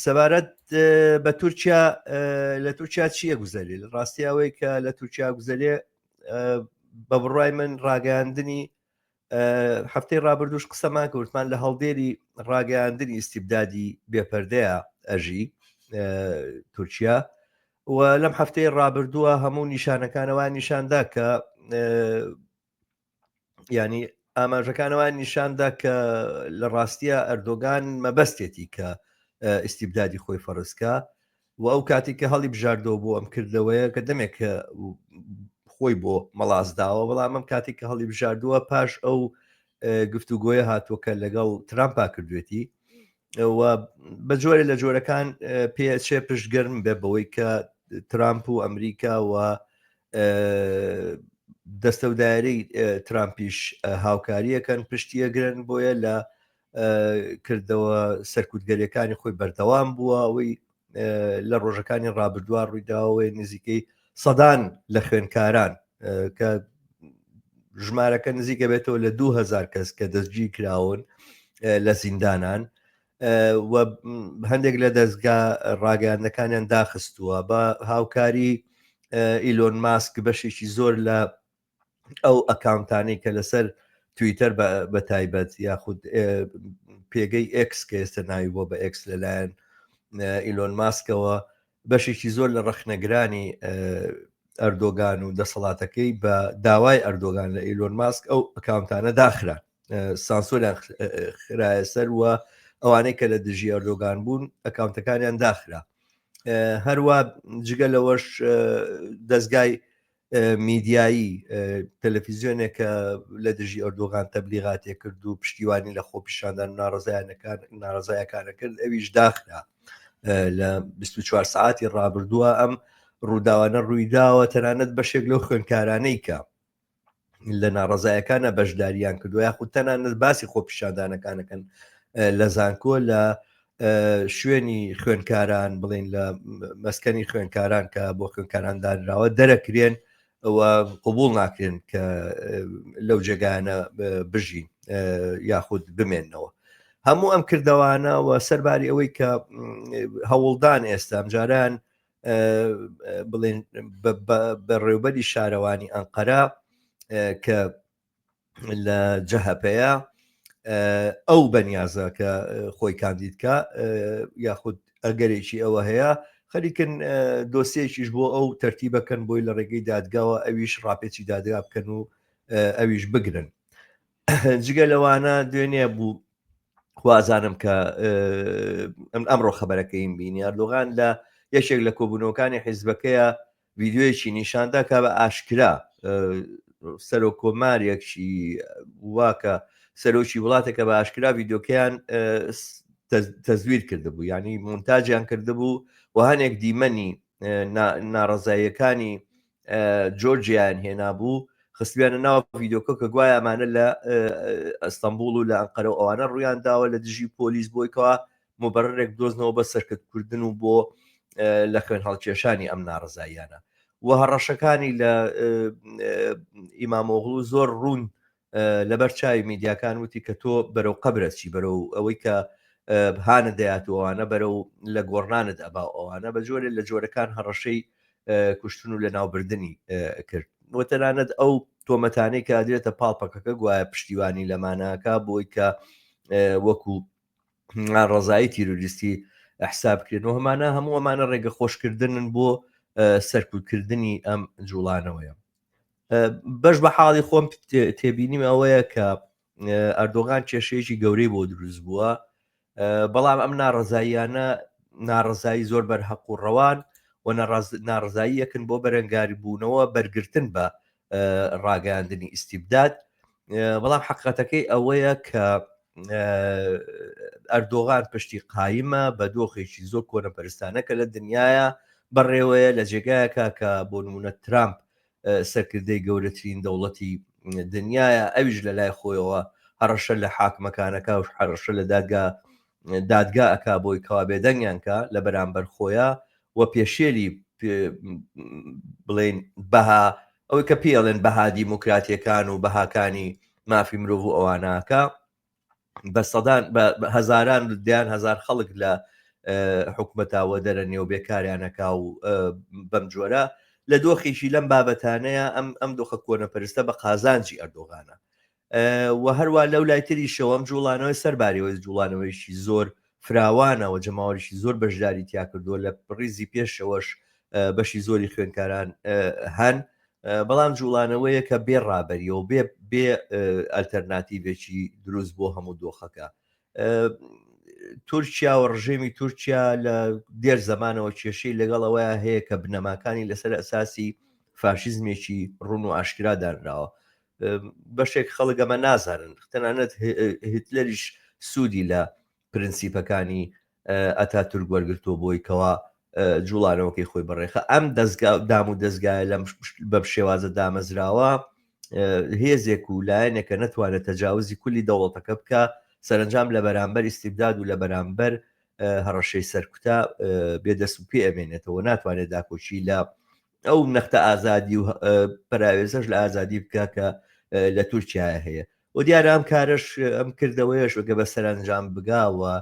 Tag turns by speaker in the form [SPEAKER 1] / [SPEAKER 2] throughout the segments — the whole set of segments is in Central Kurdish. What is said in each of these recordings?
[SPEAKER 1] سەبارەت بە تورکیا لە تورکیا چییە گوزەرێ لە ڕاستی ئەوەی کە لە تورکیا گوزەرێ بە بڕای من ڕاگەیاندنی هەفتەی ڕابردوش قسەمان کردمان لە هەڵدێری ڕاگەیاندنی ئیسیبدادی بێپەردەیە ئەژی تورکیا و لەم هەفتەی ڕابردووە هەموو نیشانەکانەوە نیشاندا کە ینی ئاماژەکانەوە نیشاندا کە لە ڕاستیە ئەردۆگان مەبەستێتی کە ئیسیبدادی خۆی فەرزکە و ئەو کاتی کە هەڵی بژاردەوە بۆ ئەم کردەوەیە کە دەمێک کە خۆی بۆ مەڵاس داوە بەڵام ئەم کاتی کە هەڵی بژاردووە پاش ئەو گفتوگۆیە هاتووە کە لەگەڵ ترامپا کردوێتی و بە جۆرە لە جۆرەکان پێچێ پشتگەرم بێ بەوەی کە ترامپ و ئەمریکا و دەستە و دایرەی ترامپیش هاوکاریەکەن پشتیەگرن بۆیە لە کردەوە سەرکوتگەریەکانی خۆی بەردەوام بووە ئەوەی لە ڕۆژەکانی ڕابردووە ڕوویداوەی نزیکەی سەدان لە خوێنکاران کە ژمارەکە نزیکە بێتەوە لە 2000 کەس کە دەستگیر کراون لە زیندانان و هەندێک لە دەستگا ڕاگەیاندەکانیان داخستووە بە هاوکاری ئیلۆن ماسک بەشێکی زۆر لە ئەو ئەکاونتانەی کە لەسەر تویتەر بە تایبەت یاخود پێگەی ئێکس کە ئێستا ناوی بۆ بە ئێکس لەلایەن ئیلۆن ماسکەوە بەشێکی زۆر لە ڕەخنەگرانی ئەردۆگان و دەسەڵاتەکەی بە داوای ئەردۆگان لە ئیلۆن ماسک ئەو ئەکاونتانە داخران سانسۆریان خرایە سەر و ئەوانەی کە لە دژی ئەردۆگان بوون ئەکاونتەکانیان داخرا هەروە جگە لەوەش دەستگای میدیایی تەلەفیزیۆنێک کە لە دژی ئەردۆغان تەبلیغاتێ کرد و پشتیوانی لە خۆپیشاندان ناڕزایانەکان ناڕزایەکانە کرد ئەویش داخرا لە 24 سعاتی ڕابردووە ئەم ڕووداوانە ڕوویداوە تەنانەت بەشێک لەو خوێنکارانەی کە لە ناڕزایەکانە بەشداریان کردو یاخود تەنانەت باسی خۆپیشاندانەکانەکەن لە زانکۆ لە شوێنی خوێنکاران بڵین لە مەسکەنی خوێنکاران کە بۆ خوێنکاران دانراوە دەرەکرێن و قوبول ناکرێن کە لەو جێگانە بژین یاخود بمێنەوە هەموو ئەم کردەوانە و سەرباری ئەوەی کە هەوڵدان ئێستا ئەمجاران بڵێن بەڕێوبەری شارەوانی ئەنقەرە کە لە جەهەپەیە ئەو بەنیازە کە خۆی کاندیدکە یاخود ئەگەرێکی ئەوە هەیە خەریکن دۆسیەکیش بۆ ئەو تەرتیبەکەن بۆی لە ڕێگەی دادگاوە ئەویش ڕاپێچی دادگا بکەن و ئەویش بگرن جگە لەوانە دوێنێ بوو وازانم کە ئەم ئەمڕۆ خەبەرەکەیم بینی ئەردۆغان لە یەکێک لە کۆبوونەوەکانی حیزبەکەیە ڤیدیۆیەکی نیشاندا کە بە ئاشکرا سەرۆک کۆمارێکی وا کە سەرۆکی وڵاتێکە بە ئاشکرا ڤیدیۆکەیان تەزویر کردبوو یعنی مونتاجیان کردبوو و هەنێک دیمەنی ناڕەزاییەکانی جۆرجیان هێنابوو خستویانە ناو ڤیدۆکە کە گوایە ئەمانە لە ئەستەمبوڵ و لە ئەنقەرە و ئەوانە ڕویان داوە لە دژی پۆلیس بۆی کەوا مبررێک دۆزنەوە بە سەرکەتکردن و بۆ لە خوێن هەڵکێشانی ئەم ناڕزاییانە و هەڕەشەکانی لە ئیمامۆغڵو زۆر ڕوون لەبەر چاوی میدیاکان وتی کە تۆ بەرەو قەبرە چی بەرەو ئەوەی کە هانە دەیات و ئەوانە بەرەو لە گۆڕنانت ئەبا ئەوانە بە جۆرێ لە جۆرەکان هەڕەشەی کوشتن و لە ناوبردننی کرد و تەنانەت ئەو تۆمەتانەی کە ئەدرێتە پاڵ پەکەکە گوایە پشتیوانی لەمانەکە بۆی کە وەکو ناڕەزایی تیرۆریستی حساب بکرێن و هەمانە هەموو ئەمانە ڕێگە خۆشکردنن بۆ سەرکوتکردنی ئەم جوڵانەوەیە بەش بە حاڵی خۆم تێبینیم ئەوەیە کە ئەردۆغان کێشەیەکی گەورەی بۆ دروست بووە بەڵام ئەم ناڕزاییانە ناڕزایی زۆر بەرهەق و ڕەوان و ناڕزاییەکن بۆ بەرەنگاری بوونەوە بەرگرتن بە ڕاگەیاندنی ئیسیبداد بەڵام حقەتەکەی ئەوەیە کە ئەردۆغان پشتی قایمە بە دۆخێکی زۆر کۆنەپەرستانە کە لە دنیاە بەڕێوەیە لە جێگایەکە کە بۆ نمونە ترامپ سەرکردەی گەورەترین دەوڵەتی دنیاە ئەویش لە لای خۆیەوە هەڕەشە لە حاکمەکانەکە و هەڕەشە لە دادگا دادگا ئەکا بۆی کەوا بێدەنگیان کا لە بەرامبەر خۆیان و پێشێلی بڵێن بەها ئەوەی کە پێڵێن بەها دیموکراتیەکان و بەهاکانی مافی مرۆڤ و ئەواناکە. بە سەدان بە هەزاران و دەیان هەزار خەڵک لە حکومەتا وەدەرەنێ و بێکاریانەکا و بەم جۆرە لە دۆخێکی لەم بابەتانەیە ئەم ئەم دۆخە کۆنەپەرستە بە قازانجی ئەردۆغانە و هەروە لەو لای تریشەوە ئەم جوڵانەوەی سەرباریەوەی جوڵانەوەیکی زۆر فراوانەوە جەماوەریی زۆر بەشداری تیا کردووە لە ڕیزی پێشەوەش بەشی زۆری خوێنکاران هەن بەڵام جوڵانەوەیەکە بێ ڕابەریەوە بێ بێ ئەلتەرناتیڤێکی دروست بۆ هەموو دۆخەکە تورکیا و ڕژێمی تورکیا لە دێر زەمانەوە کێشەی لەگەڵ ئەوەیە هەیە کە بنەماکانی لەسەر ئەساسی فاشیزمێکی ڕون و ئاشکرا دانراوە بەشێک خەڵک ئەمە نازانن تەنانەت هیتلەریش سوودی لە پرنسیپەکانی ئەتاتورک وەرگرتووە بۆی کەوا جوڵانەوەکەی خۆی بەڕێخە ئەم دەستگا دام و دەستگایە لەم بەم شێوازە دامەزراوە هێزێک و لایەنێکە نەتوانێت تەجاوزی کولی دەوڵەتەکە بکە سەرنجام لە بەرامبەر ئیسیبداد و لە بەرامبەر هەڕەشەی سەرکوتە بێدەست و پێ ئەمێنێتەوە ناتوانێت داکۆکی لە ئەو نەختە ئازادی و پەراوێزەش لە ئازادی بکە کە لە تورکیا هەیە و دیارە ئەم کارەش ئەم کردەوەیەش وەگە بە سەرەنجام بگاوە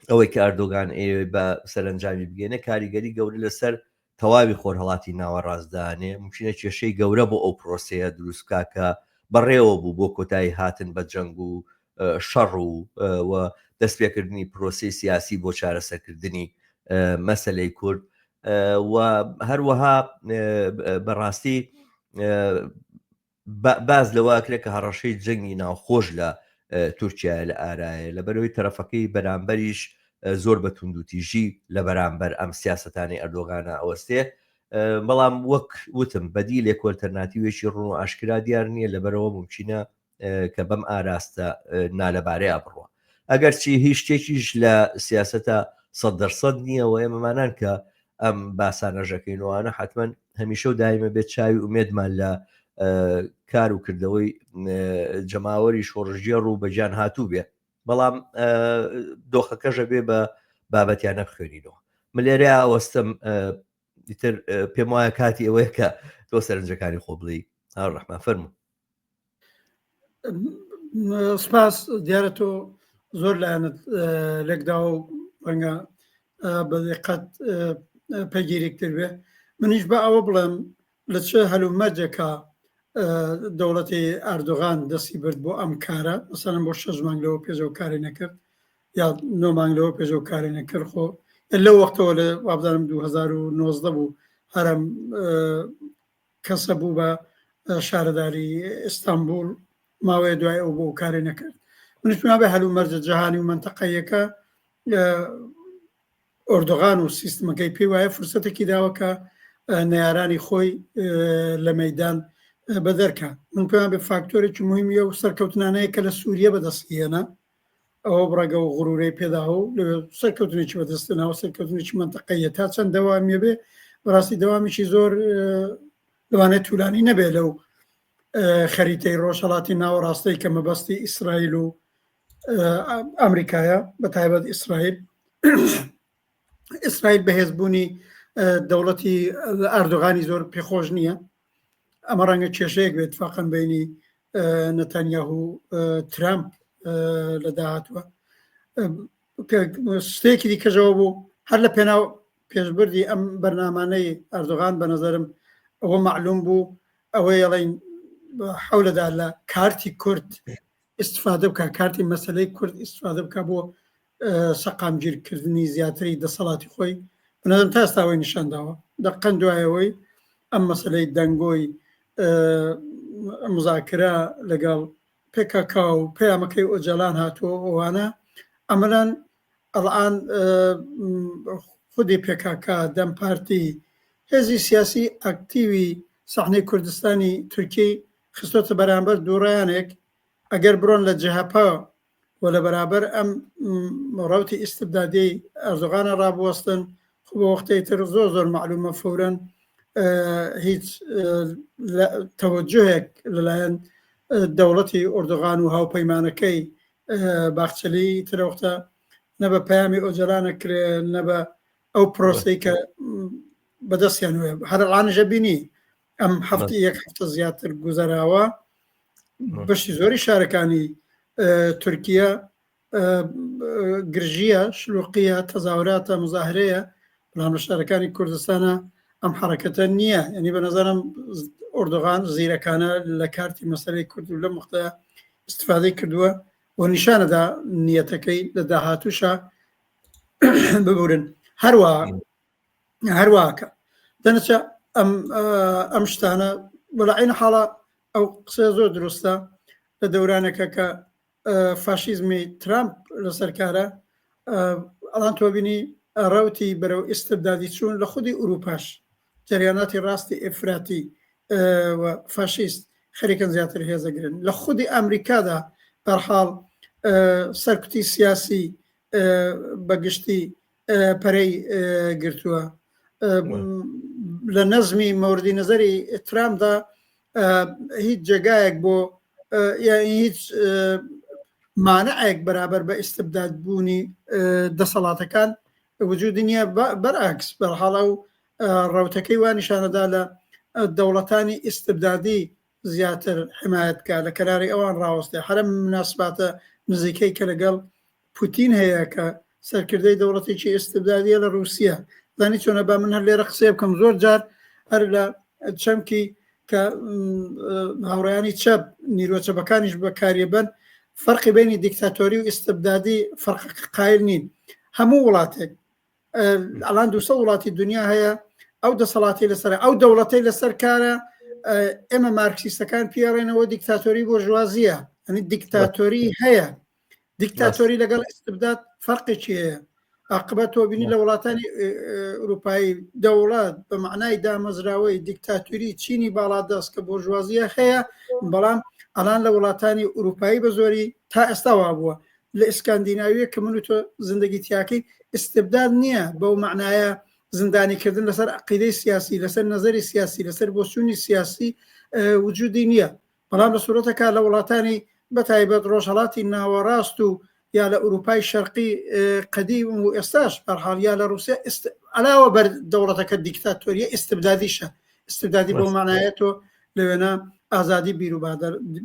[SPEAKER 1] ئەوەی کە ئەردۆگان ئەیەوێ بە سەرەنجامی بگەێنە کاریگەری گەورە لەسەر تەواوی خۆرهەڵاتی ناوەڕاستدانێ ممکنە کێشەی گەورە بۆ ئەو پرۆسەیە دروست بکا کە بەڕێوە بوو بۆ کۆتایی هاتن بە جەنگ و شەڕ و و دەستپێکردنی پرۆسەی سیاسی بۆ چارەسەرکردنی مەسەلەی کورد و هەروەها بەڕاستی باس لەوە ئەکرێت کە هەڕەشەی جەنگی ناوخۆش لە تورکیا لە ئارایە لەبەرەوەی تەرەفەکەی بەرامبەریش زۆر بە توندوتیژی لە بەرامبەر ئەم سیاسەتانی ئەردۆغانە ئەوەستێ بەڵام وەک وتم بەدیلێک ئەلتەرناتیوێکی ڕوون و ئاشکرا دیار نییە لەبەرەوە ممکنە کە بەم ئاراستە نالەبارەیە بڕوە ئەگەرچی هیچ شتێکیش لە سیاسەتە سەد دەرسەد نییە و ئێمەمانان کە ئەم باسانەش ئەکەین و ئەوانە حتمما هەمیشە و دایمە بێت چاوی ئومێدمان لە کار و کردەوەی جەماوەری شۆڕشگێڕ و بەگیان هاتوو بێ بەڵام دۆخەکەشە بێ بە بابەتیانە بخوێنینەوە من لێرە ئەوەستم ئیتر پێم وایە کاتی ئەوەیە کە تۆ سەرنجەکانی خۆ بڵێی ڕەحمان فەرموو
[SPEAKER 2] سپاس دیارە تۆ زۆر لایەنت لێکداوە و ڕەنگە بە دقەت پەیگیریکتر بێ منیش بە ئەوە بڵێم لە چ هەلومەرجێکە دەوڵەتی ئەردۆغان دەستی برد بۆ ئەم کارە مەسەلەن بۆ شەش مانگ لەوە پێشەوە کاری نەکرد یا نۆ مانگ لەوە پێشەوە کاری نەکرد خۆ لەو وەختەوە لە وابزانم 2019 بوو هەرم کەسە بوو بە شارەداری ئیستانبول ماوەیە دوای ئەو بۆ کارێ نەکرد منیش پێم وابێ هەلومەرجە جیهانی و مەنتەقەیەکە ئۆردوغان و سیستمەکەی پێی وایە فرسەتێکی داوە کە نەیارانی خۆی لە مەدان بەدەرکە من پێیان بە فاکتۆرێکی مهمیە و سەرکەوتنانەیە کە لە سووریە بەدەستهێنا ئەوە بڕەگە و غرورەی پێداوە و لەوێ سەرکەوتنێکی بەدەستهێناوە سەرکەوتنێکی مەنتەقەیە تا چەند دەوامیە بێ بەڕاستی دەوامێکی زۆر لەوانەیە تولانی نەبێ لەو خەریتەی ڕۆژهەڵاتی ناوەڕاستەی کە مەبەستی ئیسرائیل و ئەمریکایە بە تایبەت ئیسرائیل ئیسرائیل بەهێزبوونی دەوڵەتی ئەردۆغانی زۆر پێخۆش نییە ئەمە ڕەنگە کێشەیەک بێت فاقن بینی نەتانیاهو ترامپ لە داهاتوە شتێکی دیکەشەوە بوو هەر لە پێناو پێشبردی ئەم بەرنامانەی ئەردۆغان بە نظرم ئەوە معلوم بوو ئەوەی ئەڵین حەولەدا لە کارتی کورد استفادە بکە کارتی مەسلەی کورد استفادە بکە بۆ سەقامگیرکردنی زیاتری دەسەڵاتی خۆی بەنظرم تا ئێستا ئەوەی نیشان داوە دەقەن دوایەوەی ئەم مەسلەی دەنگۆی مزاکرە لەگەڵ پکک و پەیامەکەی ئۆجالان هاتووە ئەوانە ئەمەلان ئەڵان خودی پکک دەم پارتی هێزی سیاسی ئەکتیوی سەحنەی کوردستانی تورکی خستۆتە بەرامبەر دووڕیانێک ئەگەر بڕۆن لە جەهەپە و لە بەرابەر ئەم ڕەوتی ئیستبدادیەی ئەردۆغانە ڕابوەستن خۆ بە وەختەی تر زۆر زۆر مەعلومە فەورەن هیچ تەوەجوهێک لەلایەن دەوڵەتی ئۆردوغان و هاوپەیمانەکەی باخچەلی ترەوەختە نە بە پەیامی ئۆجەلانە کرێ نە بە ئەو پرۆسەی کە بەدەستیان وێ هەرڵانژە بینی ئەم هەفتە یەک هەفتە زیاتر گوزەراوە بەشی زۆری شارەکانی تورکیە گرژییە، شلوقییە، تەزاهوراتە، مزاهرەیە، بەڵام لە شارەکانی کوردستانە ئەم حەڕەکەتە نییە. یعنی بە نظرم ئۆردوغان زیرەکانە لە کارتی مەسەلەی کورد و لەم وەختە ئیستفادەی کردووە و نیشانەدا نیەتەکەی لە داهاتووشا ببورن هەروە هەرواکە دەنەچە ئەم ئەم شتانە وەلا عین حاڵە ئەو قسە زۆر دروستە لە دەورانەکە کە فاشیزمی ترامپ لەسەر کارە ئەڵان تۆ بینی ڕوتی بەرەو ئیستبدادی چوون لە خودی ئوروپاش جریاناتی ڕاستی ئیفراتی و فاشیست خەریکن زیاتر هێزەگرن لە خودی ئەمریکادا بەرحاڵ سەرکوتی سیاسی بەگشتی پەرەی گرتووە لە نەزمی مەوردی نظری ترامپدا هیچ جێگایەک بۆ هیچ مانعێک بەرابەر بە ئیستبداد بوونی دەسەڵاتەکان وجودی نییە بەرعکس بەرحاڵە و ڕوتەکەی وا نیشانەدا لە دەوڵەتانی ئیستبدادی زیاتر حمایەت بکە لە کەناری ئەوان ڕاوەستێ هەرم مناسباتە نزیکەی کە لەگەڵ پوتین هەیە کە سەرکردەی دەوڵەتێکی ئیستبدادیە لە ڕووسیە زانی چۆنە با من هەر لێرە قسەیە بکەم زۆر جار هەر لە چەمکی کە هاوڕیانی چەپ نیرۆ چەپەکانیش بەکاریبن فەرقی بینی دیکتاتۆری و ئیستبدادی فەرق قایل نین هەموو وڵاتێک ئەڵان 200 وڵاتی دنیا هەیە ئەو دەسەڵاتی لەسەر ئەو دەوڵەتەی لەسەر کارە ئێمە مارکسیستەکان پێڕێنەوە دیکتاتۆری بۆرژوازیە ئەنی دیکتاتۆری هەیە دیکتاتۆری لەگەڵ ئیستبداد فەرقێکی هەیە عاقبەت تۆ بینی لە وڵاتانی ئەوروپایی دەوڵەت بە معنای دامەزراوەی دیکتاتوری چینی باڵادەست کە بۆرژوازیە هەیە بەڵام ئەلان لە وڵاتانی ئەوروپایی بە زۆری تا ئێستا وا بووە لە ئیسکاندیناویە کە من و تۆ زندگی تیاکەی ئیستبداد نییە بەو معنایە زیندانیکردن لەسەر عقیدەی سیاسی لەسەر نظری سیاسی لەسەر بۆچوونی سیاسی وجودی نییە بەڵام لە سورەتەکە لە وڵاتانی بە تایبەت ڕۆژهەڵاتی ناوەڕاست و یا لە ئوروپای شەرقی قەدیم و ئێستاش بەرحاڵ یا لە ڕوسیا علاوە بەر دەوڵەتەکە دیکتاتۆریە ئیستبدادیشە ئیستبدادی بۆ مانایە تۆ لەوێنە ئازادی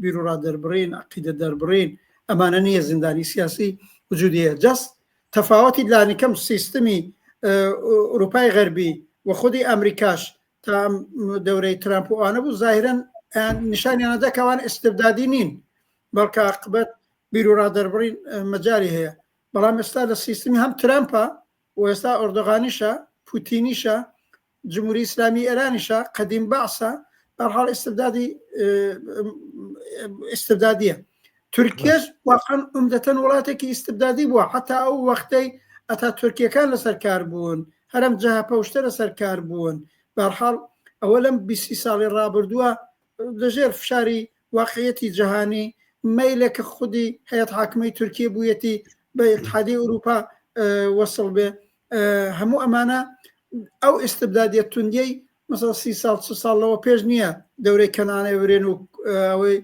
[SPEAKER 2] بیروڕا دەربڕین عقیدە دەربڕین ئەمانە نییە زیندانی سیاسی وجودی هەیە جەست تەفاوەتی لانیکەم سیستمی ئوروپای غەربی و خودی ئەمریکاش تا ئەم دەورەی ترامپ و ئەوانە بوو زاهیرەن نیشانیانە دا کە ئەوان ئیستبدادی نین بەڵکە عاقبەت بیروڕا دەربڕین مەجاری هەیە بەڵام ئێستا لە سیستمی هەم ترامپە و ئێستا ئۆردۆغانیشە پوتینیشە جمهوری ئیسلامی ئێرانیشە قەدیم بەعسە بەرحاڵ ئیستبدادی ئیستبدادیە تورکیەش واقعا عمدەتەن وڵاتێکی ئیستبدادی بووە حتا ئەو وەختەی ئەتا تورکیەکان لەسەر کار بوون هەرم جەهەپە و شتە لەسەر کار بوون بەرحاڵ ئەوە لەم بیسی ساڵی ڕابردووە لەژێر فشاری واقعیەتی جەهانی مەیلە کە خودی هەیەت حاکمەی تورکیە بوویەتی بە ئیتحادی ئەوروپا وەسڵ بێ هەموو ئەمانە ئەو ئیستبدادیە توندیەی مەسەڵ سی ساڵ چ ساڵ لەوە پێش نییە دەورەی کەنانە ورێن و ئەوەی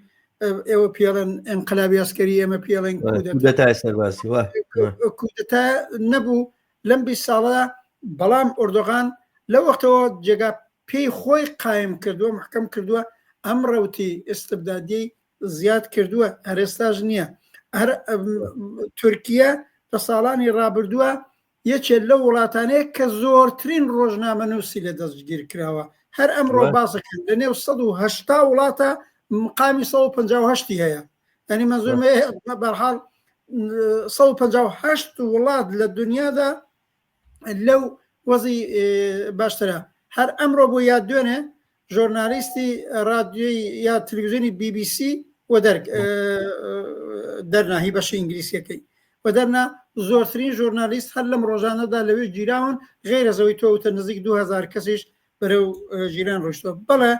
[SPEAKER 2] ئێوە پێڵێن ئینقلابی ئەسکەری ئێمە پێڵێن
[SPEAKER 1] کودەتای سەربازی
[SPEAKER 2] کودەتا نەبوو لەم 20 ساڵە بەڵام ئۆردۆغان لە وەختەوە جێگا پێی خۆی قایم کردووە محکەم کردووە ئەم ڕەوتی ئیستبدادی زیاد کردووە هەرێستاش نییە هەر تورکیا لە ساڵانی ڕابردووە یەکێ لەو وڵاتانەیە کە زۆرترین ڕۆژنامەنووسی لە دەستگیر کراوە هەر ئەمڕۆ باسەکەن لە نێو 180 وڵاتە مقامی 158 هەیە ینی مەزورمە بەرحاڵ 158 وڵات لە دنیادا لەو وەزی باشترە هەر ئەمڕۆ بۆ یا دوێنێ ژۆرنالیستی ڕادیۆی یا تلویزیۆنی BBC و دەرک دەرنا هی بەشی ئینگلیسیەکەی و دەرنا زۆرترین ژۆرنالیست هەر لەم ڕۆژانەدا لەوێ گیراون غیرە زەوەی تۆ وتە نزیک 2000 کەسیش بەرەو ژیران ڕۆشتوە بەڵێ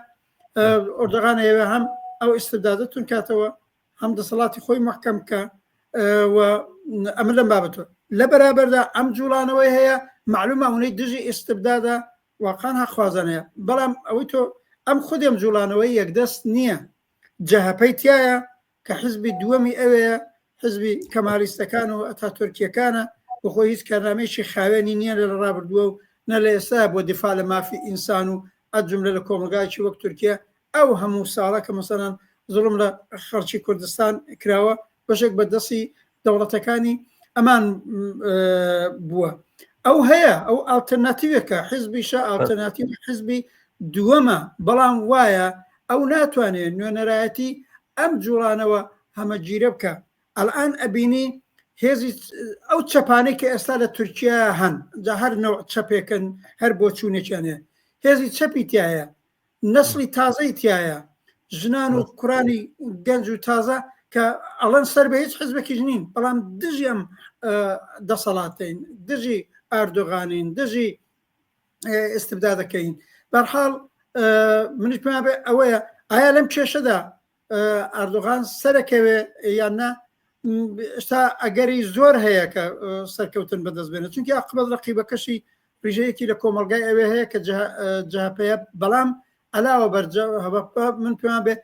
[SPEAKER 2] ئۆردەغان ئەیەوێ هەم ئەو ئیستبدادە تون کاتەوە هەم دەسەڵاتی خۆی محکەم بکە و ئەمە لەم بابەتەوە لە بەرابەردا ئەم جوڵانەوەی هەیە معلومە ئەوەی دژی ئیستبدادە واقعا هەقخوازانەیە بەڵام ئەوەی تۆ ئەم خودێم جوڵانەوەی یەکدەست نییە جەهەپەی تایە کە حزبی دووەمی ئەوەیە حزبی کەمالیستەکان و ئەتا تورکیەکانە بەخۆی هیچ کارنامەیەکی خاوێنی نییە لە ڕابردووە و نە لە ئێستا بۆ دیفاع لە مافی ئینسان و ئەجملە لە کۆمەڵگایەکی وەک تورکیا ئەو هەموو ساڵە کە مەسەلەن زوڵم لە خەڵکی کوردستان کراوە. بەشێک بە دەستی دەوڵەتەکانی ئەمان بووە. ئەو هەیە، ئەو ئاڵتەرناتیڤێکە، حیزبیشە، ئاڵتەرناتیڤ حیزبی دووەمە، بەڵام وایە ئەو ناتوانێت نوێنەرایەتی ئەم جوڵانەوە هەمەگیرە بکە. ئەلئان ئەبینی هێزی ئەو چەپانەی کە ئێستا لە تورکیا هەن، جا هەر نەوع چەپێکن، هەر بۆچوونێکیان هەیە، هێزی چەپی تیایە، نەسڵی تازەی تیایە، ژنان و کوڕانی گەنج و تازە کە ئەڵەن سەر بە هیچ حزبێکیش نین، بەڵام دژی ئەم دەسەڵاتین، دژی ئاردۆغانین، دژی ئیستبدادەکەین. بەرحاڵ منیش پێم بێ ئەوەیە ئایا لەم کێشەدا ئەردۆغان سەرەکەوێ یان نا؟ ئێستا ئەگەری زۆر هەیە کە سەرکەوتن بەدەست بێنێت، چونکی عاقبەت ڕقیبەکەشی ڕیژەیەکی لە کۆمەڵگای ئەوێ هەیە کە جەهەپەیە، بەڵام علاوە بەر جەهەپە من پێمان بێ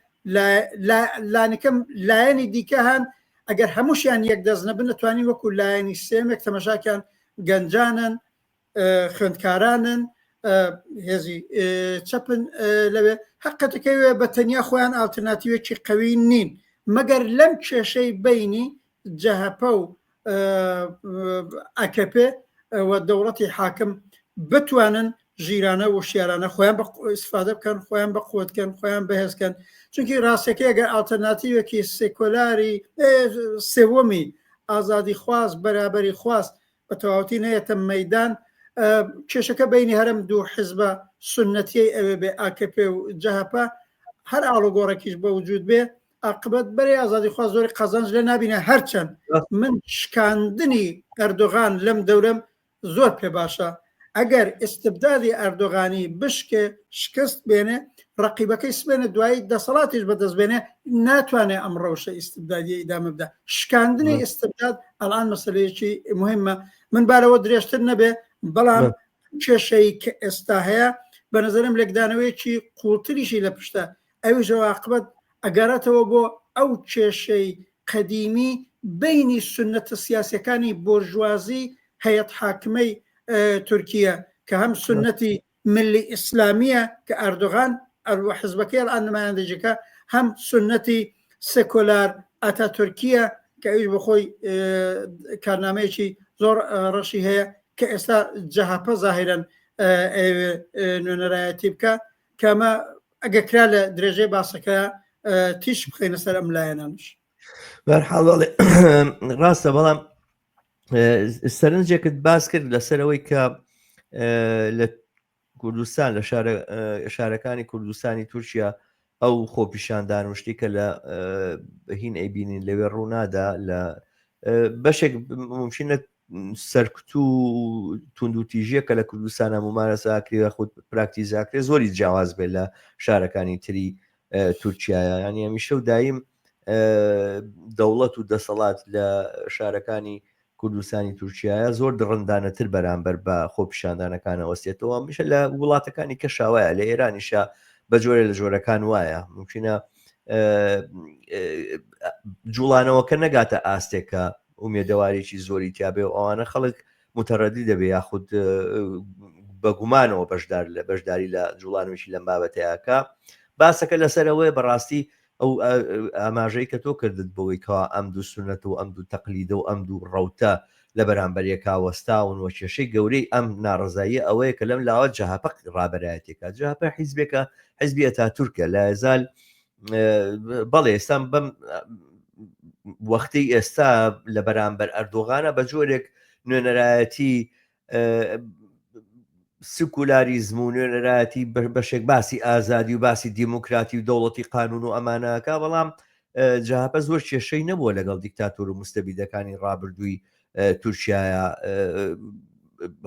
[SPEAKER 2] لانیکەم لایەنی دیکە هەن، ئەگەر هەمووشیان یەک دەست نەبن دەتوانین وەکو لایەنی سێمێک تەمەشاکیان گەنجانن، خوێندکارانن، هێزی چەپن لەوێ، هەقەتەکەوێ بە تەنیا خۆیان ئاڵترناتیوێکی قەوی نین، مەگەر لەم کێشەی بینی جەهەپە و ئەکەپێ و دەوڵەتی حاکم بتوانن ژیرانە و شیارانە خۆیان بە ئیسفادە بکەن، خۆیان بە قوت کەن، خۆیان بەهێزکەن. چونکی ڕاستەکەی ئەگەر ئاڵتەرناتیوێکی سێکۆلاری سێوەمی ئازادی خواست، بەرابەری خواست بە تەواوەتی نەیەتە مەیدان، کێشەکە بینی هەرم دوو حزبە سنەتیەی ئەوێ بێ ئاکەپێ و جەهەپە، هەر ئاڵوگۆڕێکیش بە وجود بێ عاقبەت بەرەی ئازادیخواز زۆری قازانج لێ نابینە. هەرچەند من شکاندنی ئەردۆغان لەم دەورەم زۆر پێ باشە، ئەگەر ئیستبدادی ئەردۆغانی بشکێ، شکست بێنێ، ڕەقیبەکەی سبێنێ دوایی دەسەڵاتیش بەدەست بێنێ، ناتوانێ ئەم ڕەوشە ئیستبدادیە ئیدامە بدا. شکاندنی ئیستبداد ئەلان مەسەلەیەکی مهمە. من بارەوە درێژتر نەبێ، بەڵام کێشەی کە ئێستا هەیە بە نظرم لێکدانەوەیەکی قوڵتریشی لە پشتە، ئەویش عاقبەت ئەگەڕێتەوە بۆ ئەو کێشەی قەدیمی بەینی سوننەتە سیاسیەکانی بۆرژوازی هەیەت حاکمەی تورکیە کە هەم سوننەتی ملی ئیسلامیە کە ئەردۆغان و حزبەکەی الان نمایندەجەکە، هەم سوننەتی سێکۆلار ئاتاتورکیە کە ئەویش بەخۆی کارنامەیەکی زۆر ڕەشی هەیە کە ئێستا جەهەپە زاهیرەن ئەیەوێ نوێنەرایەتی بکە، کە ئەمە ئەگەر کرا لە درێژەی باسەکە تیش بخەینە سەر ئەم لایەنانش.
[SPEAKER 1] بەرحاڵ ڕاستە، بەڵام سەرنجێکت باس کرد لەسەرەوەی کە لە کوردستان لە شارەکانی کوردستانی تورکیا ئەو خۆپیشاندان و شتی کە لە هین ئەیبینین لەوێ ڕوونادا لە بەشێک ممکنە سەرکوت و توندوتیژیە کە لە کوردستانە ممارەسە ئاکرێ یاخود پراکتیزاکرێ زۆری جیاواز بێت لە شارەکانی تری تورکیایە. ینی هەمیشە و دایم دەوڵەت و دەسەڵات لە شارەکانی کوردستانی تورکیایە زۆر دڕندانەتر بەرامبەر بە خۆپیشاندانەکانە وەستێتەوە. میشە لە وڵاتەکانی کەشاوایە، لە ئێرانیشە بە جۆرە لە جۆرەکان وایە، ممکنە جوڵانەوەکە نەگاتە ئاستێکە ئومێدەوارێکی زۆری تیابێ و ئەوانە خەڵک متەڕەدی دەبێ یاخود بە گومانەوە بەشدار لە بەشداری لە جوڵانەوەی لەم بابەتەیەکە. باسەکە لەسەر ئەوەیە بەڕاستی ئەو ئاماژەی کە تۆ کردت بەوەی کەوا ئەم دوو سونەت و ئەم دوو تەقلیدە و ئەم دوو ڕەوتە لە بەرامبەر یەکا وەستاون و کێشەی گەورەی ئەم ناڕەزاییە ئەوەیە کە لەم لاوە جەهەپە ڕابەرایەتێکە. جەهەپە حیزبێکە، حیزبی ئەتاتورکە، لایەزال بەڵێ ئێستا بەم وەختی ئێستا لە بەرامبەر ئەردۆغانە بە جۆرێک نوێنەرایەتی سکولاریزم و نوێنەرایەتی بەشێک باسی ئازادی و باسی دیموکراتی و دەوڵەتی قانون و ئەمانەکە، بەڵام جەهەپە زۆر کێشەی نەبووە لەگەڵ دیکتاتۆر و مستەبیدەکانی ڕابردووی تورکایە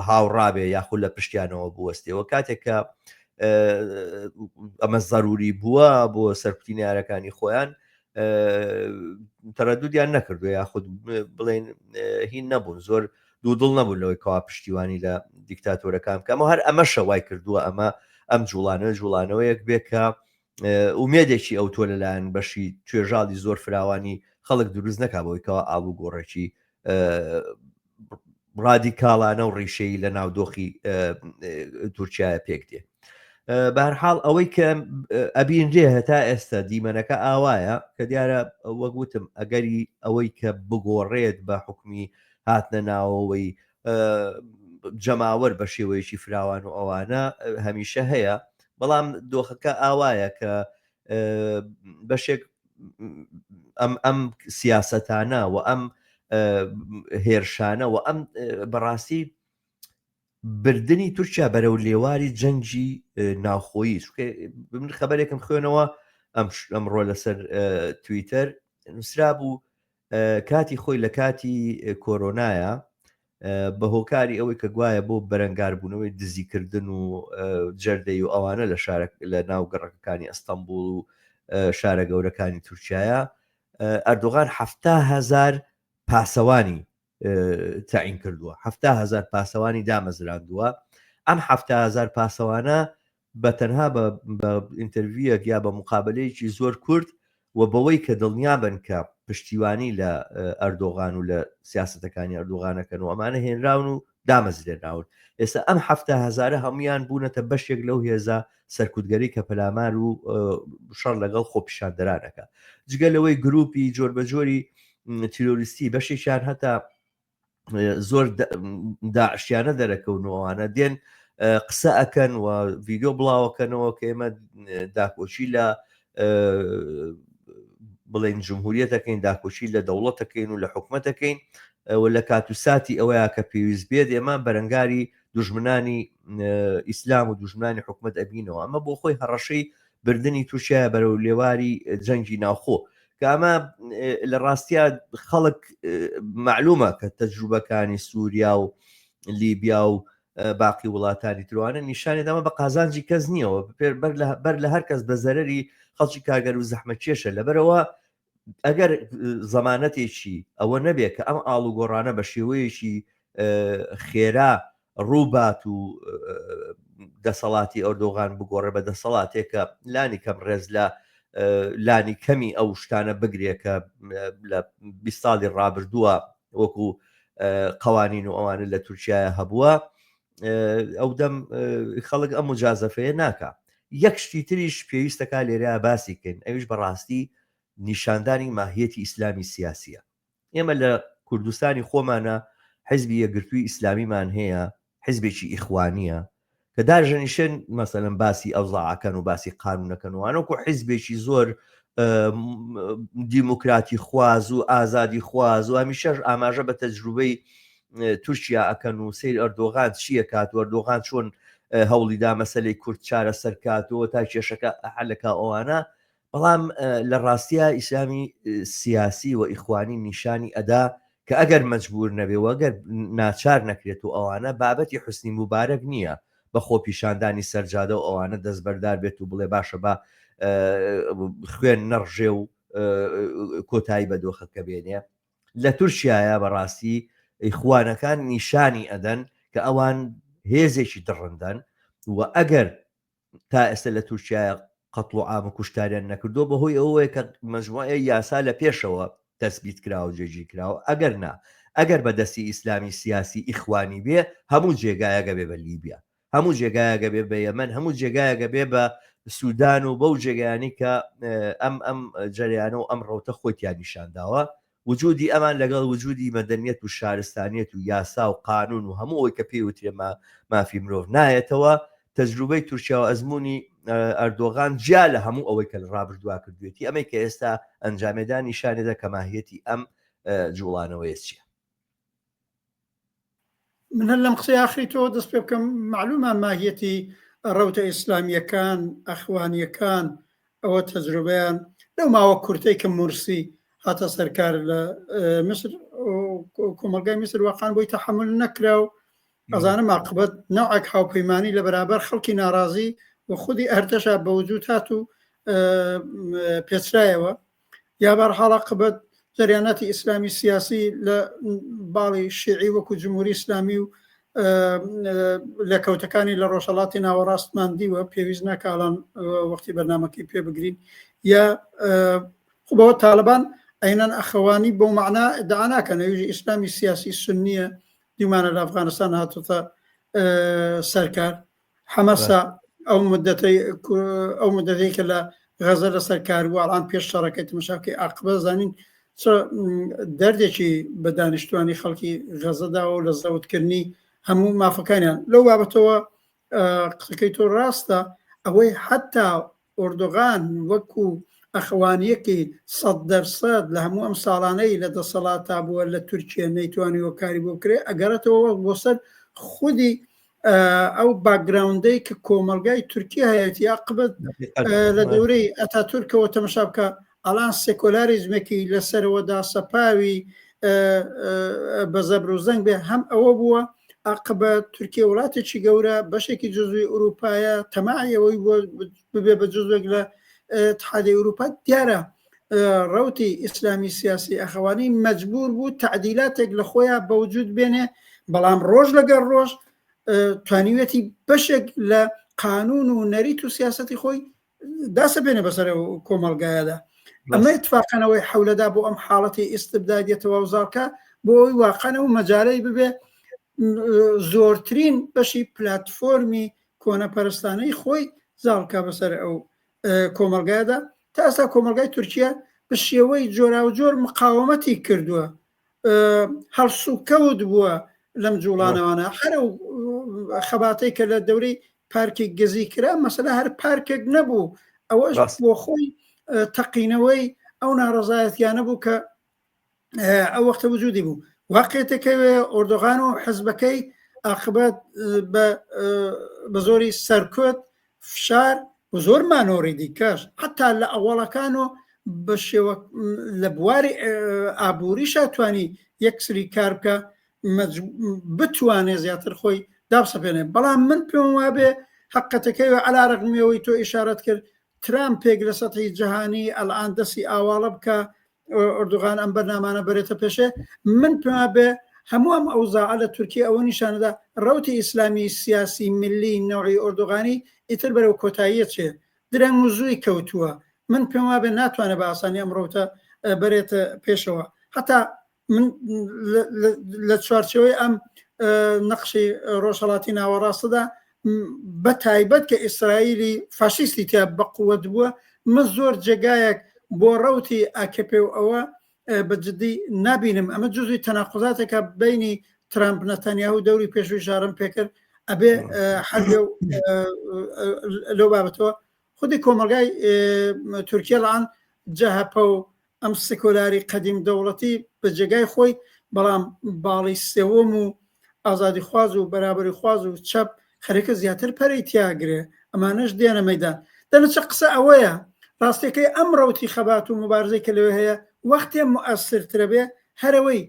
[SPEAKER 1] هاوڕابێ یاخود لە پشتیانەوە بوەستێەوە کاتێک کە ئەمە زەروری بووە بۆ سەرکوتی نارەکانی خۆیان تەرەدودیان نەکردو یاخود بڵێن هین نەبوون، زۆر دوودڵ نەبوون لەوەی کەوا پشتیوانی لە دیکتاتۆرەکان بکەم. هەر ئەمەشە وای کردووە ئەمە ئەم جوڵانە جوڵانەوەیەک بێ کە ئومێدێکی ئەو تۆ لەلایەن بەشی توێژاڵی زۆر فراوانی خەڵک دروست نەکا بەوەی کەوا ئاڵوگۆڕێکی ڕادیکاڵانە و ڕیشەیی لە ناو دۆخی تورکایە پێک دێ. بەهەرحاڵ ئەوەی کە ئەبینرێ هەتا ئێستا دیمەنەکە ئاوایە کە دیارە وەک وتم ئەگەری ئەوەی کە بگۆڕێت بە حکومی هاتنە ناوەوەی جەماوەر بە شێوەیەکی فراوان و ئەوانە هەمیشە هەیە بەڵام دۆخەکە ئاوایە کە بەشێک ئەم ئەم سیاستانە و ئەم هێرشانە و ئەم بەڕاستی بردنی تورکیا بەرەو لێواری جەنگی ناوخۆیی چونکە من خەبەرێکم خوێنەوە ئەم ئەمڕۆ لەسەر تویتەر نووسرا بوو کاتی خۆی لە کاتی کۆرۆنایە بە هۆکاری ئەوەی کە گوایە بۆ بەرەنگاربوونەوەی دزیکردن و جەردەی و ئەوانە لە شارە لە ناو گەڕەکەکانی ئەستەمبول و شارە گەورەکانی تورکایە ئەردۆغان هزار پاسەوانی تەعین کردووە هزار پاسەوانی دامەزراندووە ئەم هزار پاسەوانە بە تەنها بە ئینتەرڤیویەک یا بە مقابلەیەکی زۆر کورت و بەوەی کە دڵنیا بن کە پشتیوانی لە ئەردۆغان و لە سیاستەکانی ئەردۆغانەکەن و ئەمانە هێنراون و دامەزرێنراون ئێستا ئەم هەزارە هەمویان بوونەتە بەشێک لەو هێزە سەرکوتگەری کە پەلامار و شەڕ لەگەڵ خۆپیشاندەرانەکە جگە لەوەی گروپی جۆربەجۆری تیرۆریستی بەشێکیان هەتا زۆر داعشیانە دەرەکەون و ئەوانە دێن قسە ئەکەن و ڤیددیو بڵاوەکەنەوە کە ئێمە داکۆچی لە بڵێن جمهوریەتەکەین داکۆچی لە دەوڵەتەکەین و لە حکومەتەکەین و لە کات و ساتی ئەوەیە کە پێویست بێت ئێمە بەرەنگاری دوژمنانی ئیسلام و دوژمنانی حکومت ئەبینەوە ئەمە بۆ خۆی هەڕەشەی بردننی تورکیا بەرەو لێواری جەنگی ناوخۆ کە ئەمە لە ڕاستیا خەڵک معلومە کە تەجروبەکانی سووریا و لیبیا و باقی وڵاتانی تروانە نیشانی دەمە بە قازانجی کەس نییەوە بەر لە هەر کەس بە زەرری خەڵکی کارگەر و زەحمە کێشە لەبەرەوە ئەگەر زەمانەتێکی ئەوە نەبێت کە ئەم ئاڵوگۆڕانە بە شێوەیەکی خێرا ڕووبات و دەسەڵاتی ئەردۆغان بگۆڕێ بە دەسەڵاتێک کە لانی کەم ڕێز لە لانی کەمی ئەو شتانە بگرێ کە لە 20 ساڵی ڕابردووە وەکو قوانین و ئەوانە لە تورکیا هەبووە ئەو دەم خەڵک ئەم مجازەفەیە ناکا یەک شتی تریش پێویستەکە لێرە باسی کەین ئەویش بەڕاستی نیشاندانی ماهیەتی ئیسلامی سیاسیە ئێمە لە کوردستانی خۆمانە حزبی یەکگرتووی ئیسلامیمان هەیە حزبێکی ئیخوانیە کە داژەنیشن مەسەلەن باسی ئەوزاعەکەن و باسی قانونەکەن و وانەکو حزبێکی زۆر دیموکراتی خواز و ئازادی خواز و هەمیشەش ئاماژە بە تەجروبەی تورکیا ئەکەن و سیر ئەردۆغان چییە کات و ئەردۆغان چۆن هەوڵیدا مەسلەی کورد چارە سەرکاتەوە تا کێشەکە حلەکە ئەوانە بەڵام لە ڕاستیا ئیسلامی سیاسی و ئیخوانی نیشانی ئەدا کە ئەگەر مەجبور نەبێ و ئەگەر ناچار نەکرێت و ئەوانە بابەتی حوسنی موبارەک نییە بە خۆپیشاندانی سەرجادە و ئەوانە دەستبەردار بێت و بڵێ باشە با خوێن نەڕژێ و کۆتایی بە دۆخەکە بێنێ لە تورکیایە بەڕاستی ئیخوانەکان نیشانی ئەدەن کە ئەوان هێزێکی دڕندەن و ئەگەر تا ئێستا لە تورکیا قەتڵ و عام و کوشتاریان نەکردووە بەهۆی ئەوەیە کە مەجموعەیە یاسا لە پێشەوە تەسبیت کراوە جێگیر کراوە ئەگەر نا ئەگەر بە دەستی ئیسلامی سیاسی ئیخوانی بێ هەموو جێگایەگە بێ بە لیبیا هەموو جێگایەگە بێ بە یەمەن هەموو جێگایەگە بێ بە سودان و بەو جێگایانی کە ئەم ئەم جەریانە و ئەم ڕەوتە خۆی تیا نیشانداوە وجودی ئەمان لەگەڵ وجودی مەدەنیەت و شارستانیەت و یاسا و قانون و هەموو ئەوەی کە پێی وترێ مافی مرۆڤ نایەتەوە، تەجروبەی تورکیا و ئەزموونی ئەردۆغان جیا لە هەموو ئەوەی کە لە ڕابردووا کردوێتی ئەمەی کە ئێستا ئەنجامێدا نیشانێدا کە ماهیەتی ئەم جوڵانەوەیە چییە.
[SPEAKER 2] من هەر لەم قسەی ئاخری تۆ دەست پێ بکەم معلومە ماهیەتی ڕەوتە ئیسلامیەکان ئەخوانیەکان ئەوە تەجروبەیان لەو ماوە کورتەی کە مورسی هاتە سەرکار لە میسر کۆمەلگای میسر واقعا بۆی تەحمل نەکرا و ئەزانم عاقبەت نەوعێک هاوپەیمانی لە بەرابەر خەڵکی ناڕازی و خودی ئەرتەشا بە وجود هات و پێچرایەوە یا بەرحاڵ عاقبەت جەریاناتی ئیسلامی سیاسی لە باڵی شیعی وەکو جمهوری ئیسلامی و لەکەوتەکانی لە ڕۆژهەڵاتی ناوەڕاستمان دیوە پێویست ناکاڵان وەختی بەرنمەکەی پێ بگرین یا خۆ تاالبان ئەینەن ئەخەوانی بۆ معنا دانا ناکەن ئەویش ئیسلامی سیاسی سنیە دیمانە لە ئەفغانستان هاتوتە سەرکار حەمەسا. ئەو مدەتەی ئەو مدەتەی کە لە غەزە لەسەر کار بوو ئەڵان پێش شەڕەکەی تمەشاکەی عاقبە زانین چ دەردێکی بە دانیشتوانی خەڵکی غەزە داوە و لە زەوتکردنی هەموو مافەکانیان لەو بابەتەوە قسەکەی تۆ ڕاستە ئەوەی حتا ئۆردوغان وەکو ئەخوانیەکی سەد دەرسەد لە هەموو ئەم ساڵانەی لە دەسەڵاتا بووە لە تورکیە نەیتوانیوە کاری بۆ بکرێ ئەگەڕێتەوە بۆ سەر خودی ئەو باکگراوندەی کە کۆمەڵگای تورکیا هەیەتی عاقبەت لە دەورەی ئەتاتورکەوە تەمەشا بکە ئەڵان سێکۆلاریزمێکی لەسەرەوە داسەپاوی بە زەبر و زەنگ بێ هەم ئەوە بووە عاقبەت تورکیا وڵاتێکی گەورە بەشێکی جزوی ئەوروپایە تەماعی ئەوەی بووە ببێ بە جزوێک لە اتحادی ئەوروپا دیارە ڕەوتی ئیسلامی سیاسی ئەخەوانی مەجبور بوو تعدیلاتێک لە خۆیان بەوجود بێنێ بەڵام ڕۆژ لەگەڵ ڕۆژ توانیویەتی بەشێک لە قانون و نەریت و سیاستی خۆی داسەپێنێ بەسەر کۆمەڵگایەدا ئەمە اتفاقەنەوەی حولەدا بۆ ئەم حاڵەتی ئیستبدادیەتەوە و زاڵکە بۆ ئەوی واقعەن ئەو مەجارەی ببێ زۆرترین بەشی پلتفۆرمی کۆنەپەرستانەی خۆی زاڵکە بەسەر ئەو کۆمەلگایدا تا ئێستا کۆمەلگای تورکیا بە شێوەی جۆراوجۆر مقاومەتی کردووە هەڵسوکەوت بووە لەم جوڵانەوانە هەر ئەو خەباتەی کە لە دەورەی پارکی گزی کرا مەسەلە هەر پارکێک نەبوو ئەوەش بۆ خۆی تەقینەوەی ئەو ناڕەزایەتیانە بوو کە ئەو وەختە وجودی بوو واقعێتەکەوێ ئۆردۆغان و حزبەکەی ئاقبەت بە زۆری سەرکوت فشار و زۆر مانۆڕی دیکەش حتا لە ئەوەڵەکان و بە شێوە لە بواری ئابووریشا توانی یەکسری کار بکە بتوانێ زیاتر خۆی دابسەپێنێ بەڵام من پێم وابێ حقەتەکەی و علا رەغمیەوەی تۆ ئیشارەت کرد ترامپێک لە سەتحی جەهانی ئەلئان دەستی ئاواڵە بکە ئۆردوغان ئەم بەرنامانە بەرێتە پێشێ من پێم وابێ هەموو ئەم ئەوزاعە لە تورکیا ئەوە نیشانەدا ڕەوتی ئیسلامی سیاسی ملی نەوعی ئۆردوغانی ئیتر بەرەو کۆتاییە چێ درەنگ و زووی کەوتووە من پێم وابێ ناتوانێت بە ئاسانی ئەم ڕەوتە بەرێتە پێشەوە هەتا من لە چوارچێوەی ئەم نەقشی ڕۆژهەڵاتی ناوەڕاستدا بە تایبەت کە ئیسرائیلی فاشیستی تیا بەقوت بووە من زۆر جێگایەک بۆ ڕەوتی ئاکەپێ و ئەوە بە جدی نابینم ئەمە جزوی تەناقضاتێکە بینی ترامپ نەتەنیاهو دەوری پێشوی ژارم پێکرد ئەبێ هەر لەو بابەتەوە خودی کۆمەلگای تورکیا لەئان جەهەپە و ئەم سکۆلاری قەدیم دەوڵەتی بە جێگای خۆی، بەڵام باڵی سێوەم و ئازادیخواز و بەرابەریخواز و چەپ خەریکە زیاتر پەرەی تیاگرێ، ئەمانەش دێنە مەیدان. دەنەچە قسە ئەوەیە ڕاستیەکەی ئەم ڕەوتی خەبات و موبارزەی کە لەوێ هەیە وەختێ موئەسرترە بێ هەرەوەی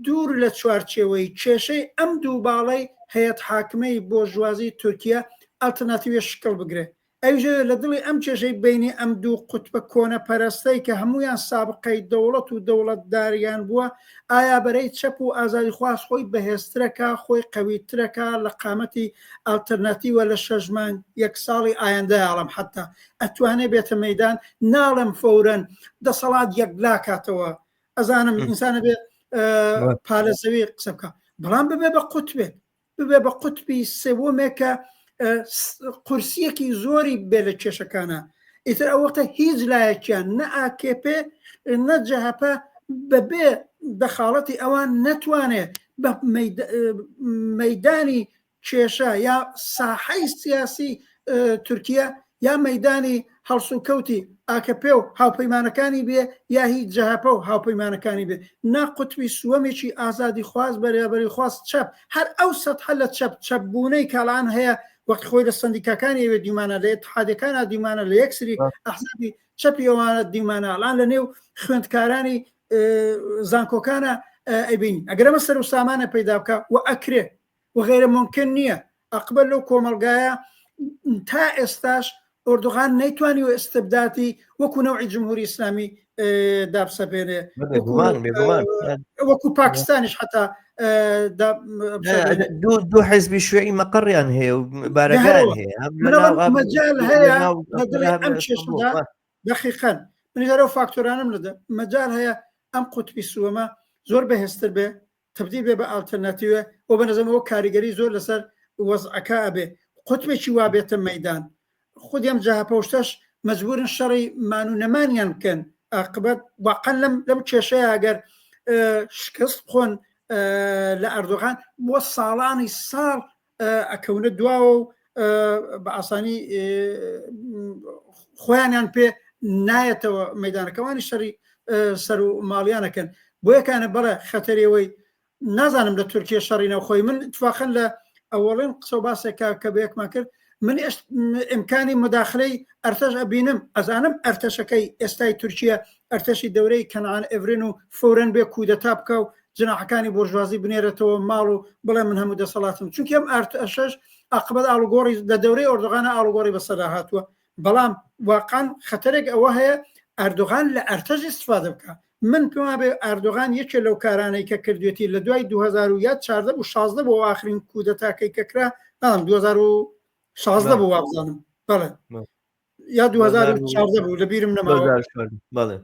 [SPEAKER 2] دوور لە چوارچێوەی کێشەی ئەم دوو باڵەی هەیەت حاکمەی بۆرژوازی تورکیە ئەڵتەرناتیڤێ شکڵ بگرێ ئەویش ئەوێ لە دڵی ئەم کێشەی بەینی ئەم دوو قوتبە کۆنەپەرەستەی کە هەموویان سابقەی دەوڵەت و دەوڵەتداریان بووە، ئایا بەرەی چەپ و ئازادیخواز خۆی بەهێزترەکا، خۆی قەویترەکا لە قامەتی ئەڵتەرناتیوە لە شەش مانگ، یەک ساڵی ئایەندە ئەڵێم حەتتا ئەتوانێ بێتە مەیدان، ناڵێم فەورەن دەسەڵات یەکلاکاتەوە، ئەزانم ئینسان ئەبێ پالە زەوی قسە بکا، بەڵام ببێ بە قوتبێک، ببێ بە قوتبی سێوەمێک کە قورسیەکی زۆری بێ لە کێشەکانە ئیتر ئەو وەختە هیچ لایەکیان نە ئاکێپێ نە جەهەپە بەبێ دەخاڵەتی ئەوان نەتوانێت بە مەدانی کێشە یا ساحەی سیاسی تورکیا یا مەدانی هەڵسوکەوتی ئاکەپێ و هاوپەیمانەکانی بێ یا هی جەهەپە و هاوپەیمانەکانی بێ نا قوتبی سووەمێکی ئازادیخواز بەرێبەریخواز چەپ هەر ئەو سەتحە لە چەپ چەپ بوونەی کاڵان هەیە وەختی خۆی لە سەندیکاکانی ئەوێ دیمانە لە ئیتحادەکانە دیمانە لە یەکسری ئەحزابی چەپی ئەوانە دیمانە ئەڵان لە نێو خوێندکارانی زانکۆکانە ئەیبینی ئەگەر ئەمە سەر و سامانە پەیدا بکە و ئەکرێ و غەیرە ممکن نییە ئەقبەل لەو کۆمەڵگایە تا ئێستاش ئۆردوغان نەیتوانیوە ئستبداتی وەکو نەوعی جمهوری ئیسلامی دابسەپێنێ وەکو پاکستانیش حتا
[SPEAKER 1] دوو حزبی شوێعی مەقڕیان هەیە و بارەگان هەیە
[SPEAKER 2] مەجال هەیە ئەم چێشدا دقیقا من لەو فاکتۆرانم لەدە مەجال هەیە ئەم قوتبی سووەمە زۆر بەهێزتر بێ تبدیل بێ بە ئالتەرناتیوێ و بە نەزەمەوە کاریگەری زۆر لەسەر وەزعەکە ئەبێ. قوتبێکی وا بێتە مەیدان خودی ئەم جەهەپە و شتەش مەجبورن شەڕی مان و نەمانیان بکەن ئاقبەت واقعا لەم لەم کێشەیە ئەگەر شکست بخۆن لە ئەردۆغان بۆ ساڵانی ساڵ ئەکەونە دواوە و بە ئاسانی خۆیانیان پێ نایەتەوە مەدانەکەوانی شەڕی سەر و ماڵیانەکەن بۆ یەکانە بەڵێ خەتەرەوەی نازانم لە تورکیە شەڕی ناوخۆی من اتفاقا لە ئەوەڵێن قسە و باسێکا کە بە یەکمان کرد من ئیمکانی مداخلەی ئەرتەش ئەبینم ئەزانم ئەرتەشەکەی ئێستای تورکیە ئەرتەشی دەورەی کەنعان ئێڤرین و فەورەن بێ کودەتا بکا و جناحەکانی بۆرژوازی بنێرێتەوە ماڵ و بڵێ من هەموو دەسەڵاتم چونکی ئەم ئەرتەشەش ئاقبەت ئاڵوگۆڕی لە دەورەی ئۆردوغانە ئاڵوگۆڕی بەسەردا هاتووە بەڵام واقعا خەتەرێک ئەوە هەیە ئەردۆغان لە ئەرتەش ئیستفادە بکا من پێم وابێ ئاردۆغان یەکێ لەو کارانەی کە کردوێتی لە دوای 2000 و یا 14 بوو 16 بۆ ئاخرین کودەتاکەی کە کرا نازانم 2016 بوو وابزانم بەڵێ یا 2014 بوو لە بیرم نەماوە
[SPEAKER 1] بەڵێ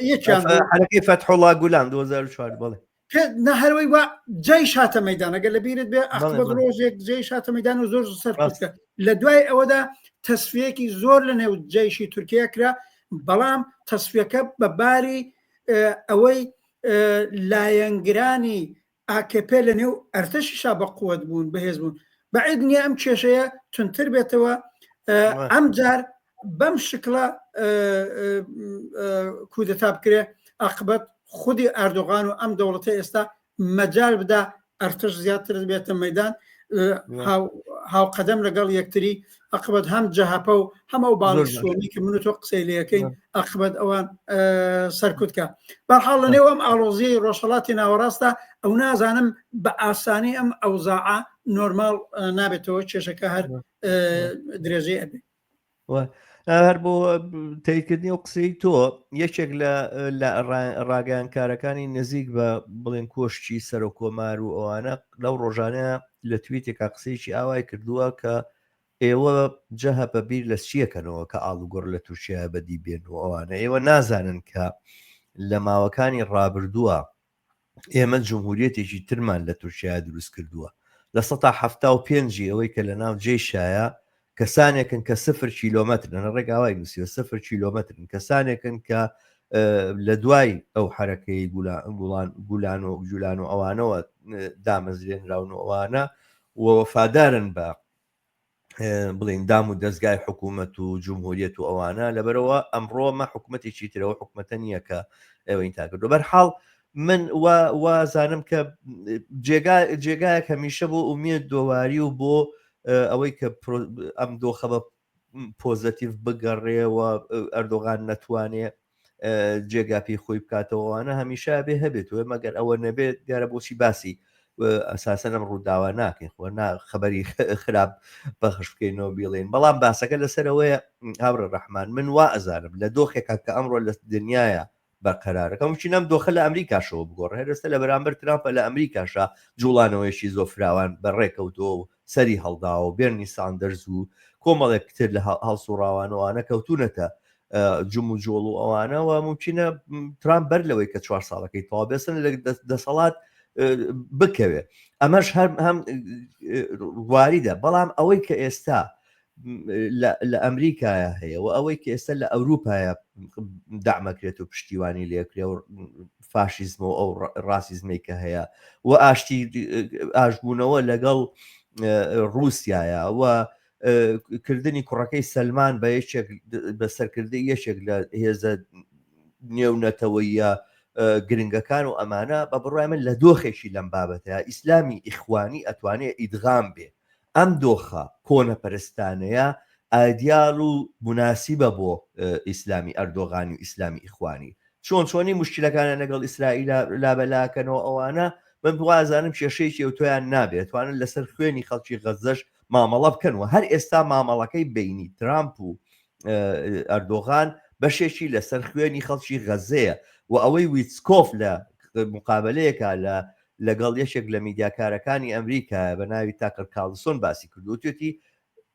[SPEAKER 1] یەکیان حرەکەی فەتحوڵا گولان 2004 بەڵێ
[SPEAKER 2] نە هەروەی وا جەیش هاتە مەدان ئەگەر لە بیرت بێ ئەخبەت ڕۆژێک جەیش هاتە مەدان و زۆر سەر لە دوای ئەوەدا تەسفیەکی زۆر لە نێو جەیشی تورکیا کرا بەڵام تەسفیەکە بە باری ئەوەی لایەنگرانی ئاکپ لە نێو ئەرتەشیشا بە قوت بوون بەهێز بوون بەعید نییە ئەم کێشەیە تونتر بێتەوە ئەم جار بەم شکڵە کودەتا بکرێ ئاقبەت خودی ئەردۆغان و ئەم دەوڵەتە ئێستا مەجال بدا ئەرتش زیاتر بێتە مەدان هاوقەدەم لەگەڵ یەکتری ئەقبەت هەم جەهەپە و هەم ئەو باڵی سۆمی کە من و تۆ قسەی لەکەین ئەقبەت ئەوان سەرکوتکە بەرحاڵ لە نێو ئەم ئاڵۆزیی ڕۆژهڵاتی ناوەڕاستە ئەو نازانم بە ئاسانی ئەم ئەوزاعە نۆرماڵ نابێتەوە کێشەکە هەر درێژەی ئەبێ
[SPEAKER 1] هەر بۆ تەیکردنی و قسەی تۆ یەکێک لە لە ڕاگەیانکارەکانی نزیک بە بڵێن کۆشکی سەرۆک کۆمار و ئەوانە لەو ڕۆژانە لە تویتێکا قسەیەکی ئاوای کردووە کە ئێوە جەهەپە بیر لە چیەکەنەوە کە ئاڵوگۆڕ لە تورکیا بەدی بێن و ئەوانە ئێوە نازانن کە لە ماوەکانی ڕابردووە ئێمە جمهوریەتێکی ترمان لە تورکیا دروست کردووە 75% ئەوەی کە لە ناو جێشایە کەسانێکن کە سفر کیلۆمەترن ڕێک ئاوای نووسیوە سفر کیلۆمەترن کەسانێکن کە لە دوای ئەو حرەکەی گوڵان گولان و جولان و ئەوانەوە دامەزرێنراون و ئەوانە و وەفادارن بە بڵین دام و دەستگای حکوومەت و جمهوریەت و ئەوانە لەبەرەوە ئەمڕۆ مە حکوومەتێکی ترەوە حکوومەتە نییە کە ئێوەین تا کردو بەرحاڵ من وازانم کە جێگا جێگایەک هەمیشە بۆ ئومێد دۆواری و بۆ ئەوەی کە ئەم دۆخە بە پۆزەتیڤ بگەڕێەوە ئەردۆغان نەتوانێ جێگا پێی خۆی بکاتەوەوانە هەمیشە بێ هەبێت و مەگەر ئەوە نەبێت دیارە بۆچی باسی ئەساسەن ئەم ڕووداوە ناکەین خۆ نا خەبەری خراپ بەخش بکەینەوە بیڵێن بەڵام باسەکە لەسەرەوەیە هاوڕێ ڕەحمان من وا ئەزانم لە دۆخێکا کە ئەمڕۆ لە دنیاە بەرقەرارە ممکنە ئەم دۆخە لە ئەمریکاشەوە بگۆڕێ هەر ئێستا لە بەرامبەر ترامپە لە ئەمریکاشا جوڵانەوەیەکی زۆر فراوان بەڕێکەوتووە و سەری هەڵداوە و بێرنی ساندەرز و کۆمەڵێک تر لە هەڵسوڕاوان و ئەوانە کەوتونەتە جم و جۆڵ و ئەوانە و ممکنە ترامپ بەر لەوەی کە چوار ساڵەکەی تەواو بێسن لە دەسەڵات بکەوێ ئەمەش هەر هەم واریدە بەڵام ئەوەی کە ئێستا لە ئەمریکایە هەیە و ئەوەی کە ئێستا لە ئەوروپایە دامەکرێت و پشتیوانی لێکرێ و فاشیزم و ئەو ڕاسیزمەی کە هەیە و ئاشتی ئاشبوونەوە لەگەڵ رووسایە و کردنی کوڕەکەی سەلمان بە یەکێک بە سەرکردەی یەکێک لە هێزە نێونەتەوەیە گرنگەکان و ئەمانە بە بڕای من لە دۆخێکی لەم بابەتەیە ئیسلامی ئیخوانی ئەتوانێ ئیدغام بێ ئەم دۆخە کۆنەپەرستانەیە ئایدیال و موناسیبە بۆ ئیسلامی ئەردۆغانی و ئیسلامی ئیخوانی. چۆن چۆنی موشکیلەکانیان لەگەڵ ئیسرائیلا لابەلاکەنەوە ئەوانە من وازانم کێشەیەکی ئەوتۆیان نابێت توانن لەسەر خوێنی خەڵکی غەزەش مامەڵە بکەن و هەر ئێستا مامەڵەکەی بینی ترامپ و ئەردۆغان بەشێکی لەسەر خوێنی خەڵکی غەزەیە و ئەوەی ویتسکۆف لە مقابلەیەکە لە لەگەڵ یەکێک لە میدیاکارەکانی ئەمریکا بە ناوی تاکەر کارلسۆن باسی کردو وتوێتی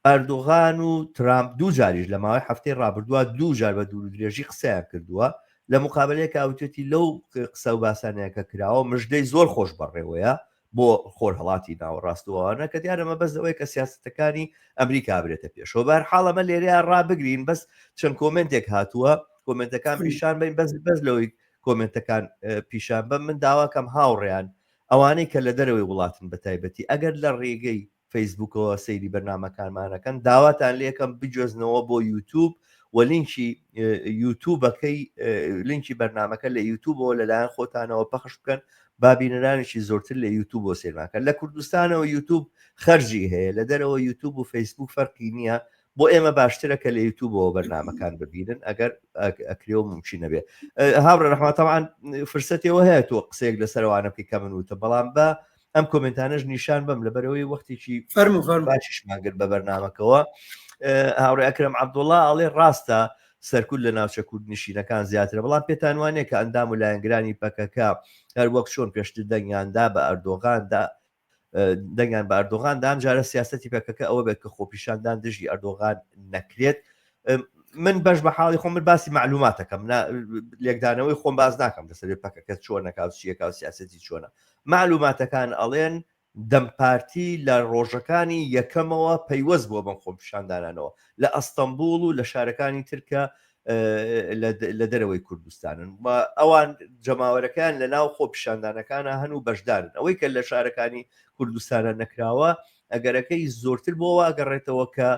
[SPEAKER 1] ئەردۆغان و ترامپ دوو جاریش لە ماوەی هەفتەی ڕابردووە دوو جار بە دوور و درێژی قسەیان کردووە لە مقابلەیەکا وتوێتی لەو قسە و باسانەیە کە کراوە مژدەی زۆر خۆش بەڕێوەیە. بۆ خۆرهەڵاتی ناوەڕاست و ئەوانە کە دیارە مەبەست ئەوەیە کە سیاسەتەکانی ئەمریکا برێتە پێشەوە. بەهەرحاڵ ئەمە لێرەیا ڕابگرین، بەس چەند کۆمێنتێک هاتووە، کۆمێنتەکان پیشان بەین، بەس بەس لەوەی کۆمێنتەکان پیشان بەم من داواکەم هاوڕێیان ئەوانەی کە لە دەرەوەی وڵاتن بە تایبەتی ئەگەر لە ڕێگەی فەیسبوکەوە سەیری بەرنامەکانمانەکەن داواتان لێکەم بگوێزنەوە بۆ یوتوب و لینکی یوتوبەکەی لینکی بەرنمەکە لە یوتوبەوە لەلایەن خۆتانەوە پەخش بکەن با بینەرانێکی زۆرتر لە یوتوب بۆ سێرماکە لە کوردستانەوە یوتوب خەرجی هەیە لە دەرەوە یوتوب و فەیسبوک فەرقی نییە بۆ ئێمە باشترە کە لە یوتوبەوە بەرنمەکان ببینن ئەگەر ئەکرێ و ممکن نەبێ هاوڕێ ڕەحمە تەوان فرسەتەوە هەیە تۆ قسەیەک لەسەروانە بکەی کە من وتم بەڵام بە ئەم کۆمنتانەش نیشان بم لەبەرەوەی وەختێکی
[SPEAKER 2] فەرمو فەرمو
[SPEAKER 1] باشیشمان گرت بە بەرنمەکەوە هاوڕێ ئەکرم عەبدوڵڵا ئەڵێ ڕاستە سەرکوت لە ناوچە کوردنشینەکان زیاترە بەڵام پێتان وانە کە ئەندام و لایەنگرانی پەکەکە هەر وەک چۆن پێشتر دەنگیاندا بە ئەردۆغاندا دەنگیان بە ئەردۆغان دام جارە سیاستی پەکەکە ئەوە بێت کە خۆپیشاندان دژی ئەردۆغان نەکرێت من بەش بە حاڵی خۆم من باسی معلوماتەکەم لێکدانەوەی خۆم باز ناکەم لەسەر پەکەکە چۆنەکە و چیەکە و سیاستی چۆنە معلوماتەکان ئەڵێن دەم پارتی لە ڕۆژەکانی یەکەمەوە پەیوەست بووە بەم خۆپیشاندانانەوە لە ئەستەنبوڵ و لە شارەکانی تر کە لە دەرەوەی کوردستانن و ئەوان جەماوەرەکەیان لە ناو خۆپیشاندانەکانە هەن و بەشدارن ئەوەی کە لە شارەکانی کوردستانە نەکراوە ئەگەرەکەی زۆرتر بۆ واگەڕێتەوە کە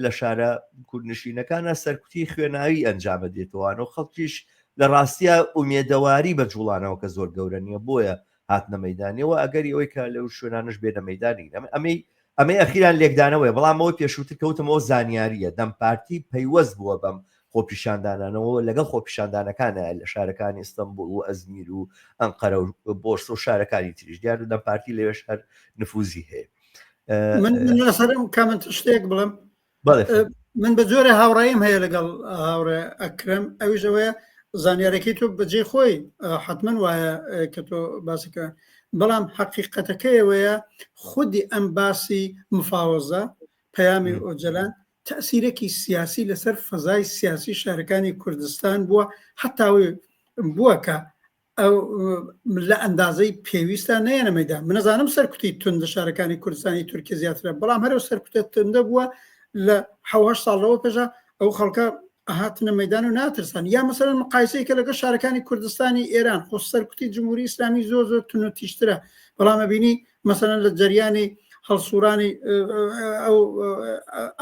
[SPEAKER 1] لە شارە کوردنشینەکانە سەرکوتی خوێناوی ئەنجامە دێتەوەوان و خەڵکیش لە ڕاستە ئومێدەواری بە جوڵانەوە کە زۆر گەورە نییە بۆیە هاتنە مەیدانیەوە ئەگەری ئەوەی کە لەو شوێنانش بێنە مەیدانی ئەمەی ئەمەی ئەخیران لێکدانەوەی بەڵام ئەوەی پێشووتر کەوتمەوە زانیاریە دەم پارتی پەیوەست بووە بەم خۆپیشاندانانەوە لەگەڵ خۆپیشاندانەکانە لە شارەکانی ئیستەنبوڵ و ئەزمیر و ئەنقەرە و بۆرسە و شارەکانی تریش دیارە دەم پارتی لەوێش هەر نفوزی هەیە
[SPEAKER 2] من لەسەر ئەم کامنت شتێک بڵێم من بە جۆرە هاوڕایم هەیە لەگەڵ هاوڕێ ئەکرم ئەویش ئەوەیە زانیارەکەی تۆ بەجێ خۆی حتمما وایە کە تۆ باسەکە بەڵام حەقیقەتەکەیەوەیە خودی ئەم باسی مفاوەزە پەیامی ئۆجەلان تەسیرێکی سیاسی لەسەر فەزای سیاسی شارەکانی کوردستان بووە حتاوی بووە کە ئەو لە ئەندازەی پێویستە نەیەنە مەیدان. من ئەزانم سەرکوتی توند لە شارەکانی کوردستانی تورکیە زیاترە، بەڵام هەر ئەو سەرکوتە توندە بووە لە حەوهەشت ساڵ لەوە پێشا ئەو خەڵکە ئەهاتنە مەیدان و ناترسان. یا مەسەلەن مقایسەی کە لەگەڵ شارەکانی کوردستانی ئێران، خۆ سەرکوتی جمهوری ئیسلامی زۆر زۆر توند و تیژترە، بەڵام ئەبینی مەسەلەن لە جەریانی هەڵسوڕانی ئەو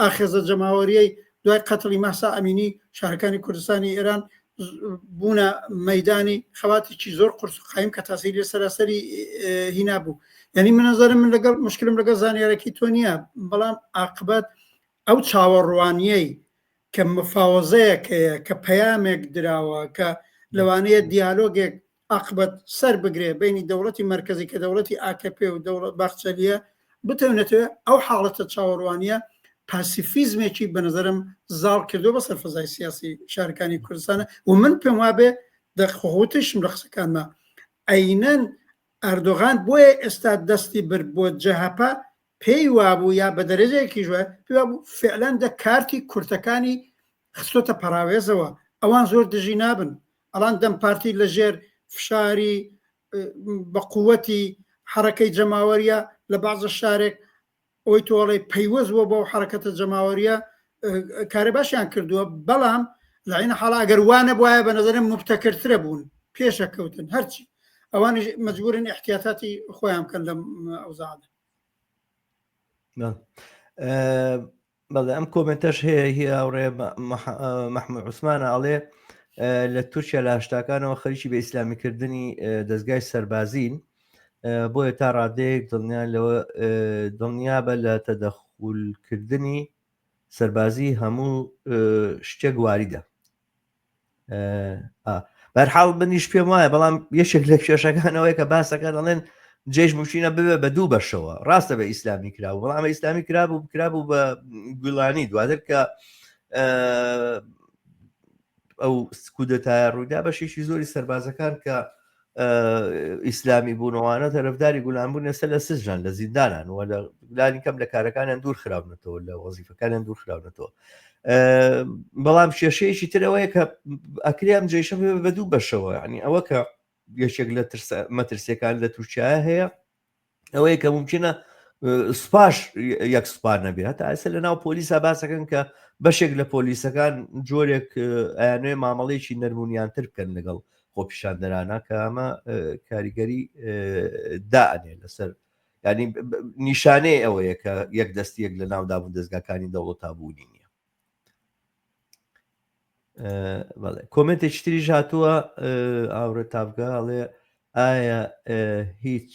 [SPEAKER 2] ئاخێزە جەماوەریەی دوای قەتڵی مەهسا ئەمینی شارەکانی کوردستانی ئێران بوونە مەدانی خەباتێکی زۆر قورس و قایم کە تاسیری لە سەراسەری هینا بوو یعنی من نظرم من لەگەڵ مشکلم لەگەڵ زانیارەکی تۆ نییە بەڵام عاقبەت ئەو چاوەڕوانیەی کە مفاوەزەیەک هەیە کە پەیامێک دراوە کە لەوانەیە دیالۆگێک عاقبەت سەر بگرێ بینی دەوڵەتی مەرکەزی کە دەوڵەتی ئاکەپێ و دەوڵەت باخچەلیە بتەونێتەوە ئەو حاڵەتە چاوەڕوانیە پاسیفیزمێکی بە نظرم زاڵ کردو بەسەر فەزای سیاسی شارەکانی کوردستانە و من پێم وابێ دەخۆتیشم لە قسەکانما ئەینەن ئەردۆغان بۆیە ئێستا دەستی برد بۆ جەهەپە پێی وابوو یا بە دەرەجەیەکیش وایە پێی وابوو فعلەن دە کارتی کورتەکانی خستۆتە پەراوێزەوە ئەوان زۆر دژی نابن ئەڵان دەم پارتی لە ژێر فشاری بە قووەتی حەرەکەی جەماوەریە لە بەعزە شارێک ئەوەی تۆڵێ پەیوەست بووە بەو حەرەکەتە جەماوەریە کارە باشیان کردووە بەڵام لە عین حاڵا ئەگەر وا نەبوایە بە نظرم مبتەکرترە بوون پێشەکەوتن هەرچی ئەوانیش مەجبورن احتیاطاتی خۆیان بکەن لەم ئەوزاعدا.
[SPEAKER 1] بەڵێ ئەم کۆمنتەش هەیە هی هاوڕێ مەحمود عوسمانە ئەڵێ لە تورکیا لە هەشتاکانەوە خەریکی بە ئیسلامیکردنی دەستگای سەربازین بۆیە تا ڕادەیەک دڵنیا لەوە دڵنیا بە لە تەدەخولکردنی سەربازی هەموو شتێک واریدە بەرحاڵ منیش پێم وایە بەڵام یەکێک لە کێشەکانەوەی کە باسەکە دەڵێن جێژ موشینە ببێ بە دوو بەشەوە ڕاستە بە ئیسلامی کرا بەڵام ئیسلامی کرابوو کرابوو بە گوڵانی دواتر کە ئەو کودەتایە ڕوویدا بەشێکی زۆری سەربازەکان کە ئیسلامی بوونەوانە تەرەفداری گولان بوون ئێستا لە سجنان لە زیندانان و لە لانی کەم لە کارەکانیان دوور خراونەتەوە لە وەزیفەکانیان دوور خراونەتەوە بەڵام کێشەیەکی تر ئەوەیە کە ئەکرێ ئەم جێشە بە دوو بەشەوە ینی ئەوە کە یەکێک لە مەترسیەکان لە تورکیا هەیە. ئەوەیە کە ممکنە سوپاش یەک سوپا نەبێ هەتا ئێستا لە ناو پۆلیسا باسەکەن کە بەشێک لە پۆلیسەکان جۆرێک ئەیانوێ مامەڵەیەکی نەرمونیانتر بکەن لەگەڵ خۆپیشاندەرانە کە ئەمە کاریگەری دائەنێ لەسەر ینی نیشانەیە ئەوەیە کە یەک دەستی یەک لە ناو دابوو دەستگاکانی دەوڵەت بوونی نییە کۆمنتێکی تریش هاتووە ئاورە تاڤگە ئەڵێ ئایا هیچ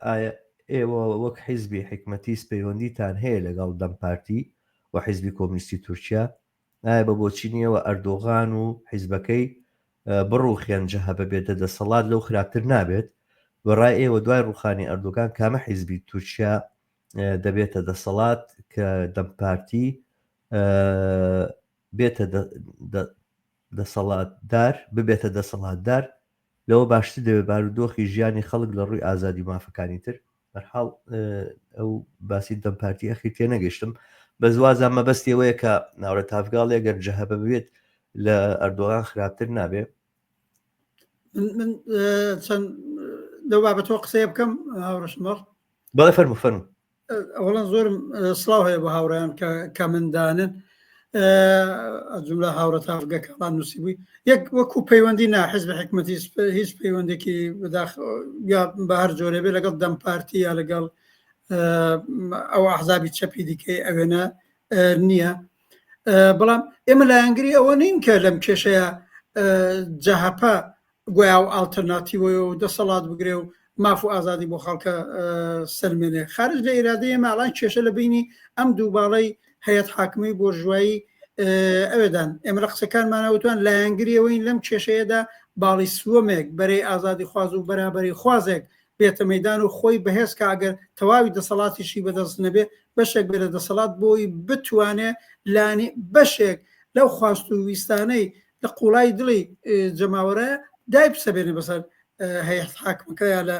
[SPEAKER 1] ئایا ئێوە وەک حیزبی حکمەتیس پەیوەندیتان هەیە لەگەڵ دەم پارتی و حیزبی کۆمنیستی تورکیا ئایا بە بۆچینیەوە ئەردۆغان و حیزبەکەی بڕوخێن جەهەپە بێتە دەسەڵات لەو خراپتر نابێت بەڕای ئێوە دوای ڕوخانی ئەردۆگان کامە حیزبی تورکیا دەبێتە دەسەڵات کە دەم پارتی بێتە دەسەڵاتدار ببێتە دەسەڵاتدار لەوە باشتر دەبێت بارودۆخی ژیانی خەڵک لە ڕووی ئازادی و مافەکانی تر بەرحاڵ ئەو باسی دەم پارتی ئەخیر تێنەگەشتم بەس وازان مەبەستی ئەوەیە کە ناورە تافگاڵێ گەر جەهەپە ببێت لە ئەردۆغان خراپتر نابێ
[SPEAKER 2] من چەند لەو بابەتەوە قسەیە بکەم هاوڕشمەڕ
[SPEAKER 1] بەڵێ فەرموو فەرموو.
[SPEAKER 2] ئەوەڵەن زۆرم سڵاو هەیە بۆ هاوڕێیان کە کە مندانن جملە هاوڕە تاڤگە کاڵان نووسی بووی یەک وەکو پەیوەندی نا حزب حکومەتی هیچ پەیوەندێکی بەداخ یا بە هەر جۆرێ بێ لەگەڵ دەم پارتی یا لەگەڵ ئەو ئەحزابی چەپی دیکەی ئەوێنە نییە بەڵام ئێمە لایەنگری ئەوە نین کە لەم کێشەیە جەهەپە گۆیا و ئاڵتەرناتیوەیە و دەسەڵات بگرێ و ماف و ئازادی بۆ خەڵکە سەلمێنێ. خارج لە ئیرادەی ئێمە ئەڵان کێشە لە بەینی ئەم دوو باڵەی هەیەت حاکمەی بۆرژوایی ئەوێدان. ئێمە لە قسەکانمانا وتوان لایەنگری ئەوەین لەم کێشەیەدا باڵی سووەمێک، بەرەی ئازادیخواز و بەرابەریخوازێک بێتە مەیدان و خۆی بەهێز کا ئەگەر تەواوی دەسەڵاتیشی بەدەست نەبێ بەشێک بێ لە دەسەڵات بۆی بتوانێ لانی بەشێک لەو خواست و ویستانەی لە قوڵای دڵی جەماوەرە دای بسەبێنێ بەسەر هەیئەت حاکمەکەیا لە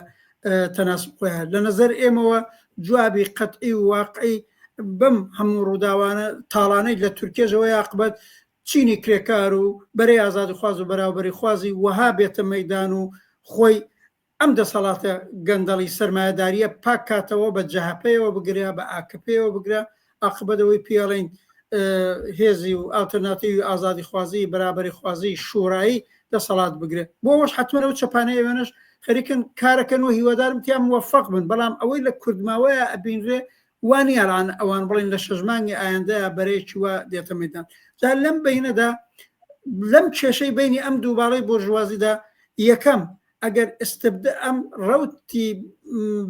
[SPEAKER 2] تەناسب خۆیان لە نظر ئێمەوە جوابی قەتعی و واقعی بەم هەموو ڕووداوانە تاڵانەی لە تورکێژەوە یاقبەت چینی کرێکار و بەرەی ئازادیخواز و بەراوبەریخوازی وەها بێتە مەدان و خۆی ئەم دەسەڵاتە گەندەڵی سەرمایەداریە پاک کاتەوە بە جەهەپەیەوە بگرە بە ئاکەپەیەوە بگرە ئاقبەت ئەوەی پێڵین هێزی و ئالتەرناتیوی ئازادیخوازی بەرابەریخوازی شورایی دەسەڵات بگرێت بۆ ئەوەش حتمما ئەو چەپانەی ئەوێنەش خەریکن کارەکەن و هیوادارم تیا موفق بن بەڵام ئەوەی لە کوردماوەیە ئەبینرێ وانییە ئەلان ئەوان بڵێن لە شەش مانگی ئایندەیا بەرەیەکی وا دێتە مەیدان جا لەم بەینەدا لەم کێشەی بینی ئەم دوو باڵەی بۆرژوازیدا یەکەم ئەگەر ئستبد ئەم ڕەوتی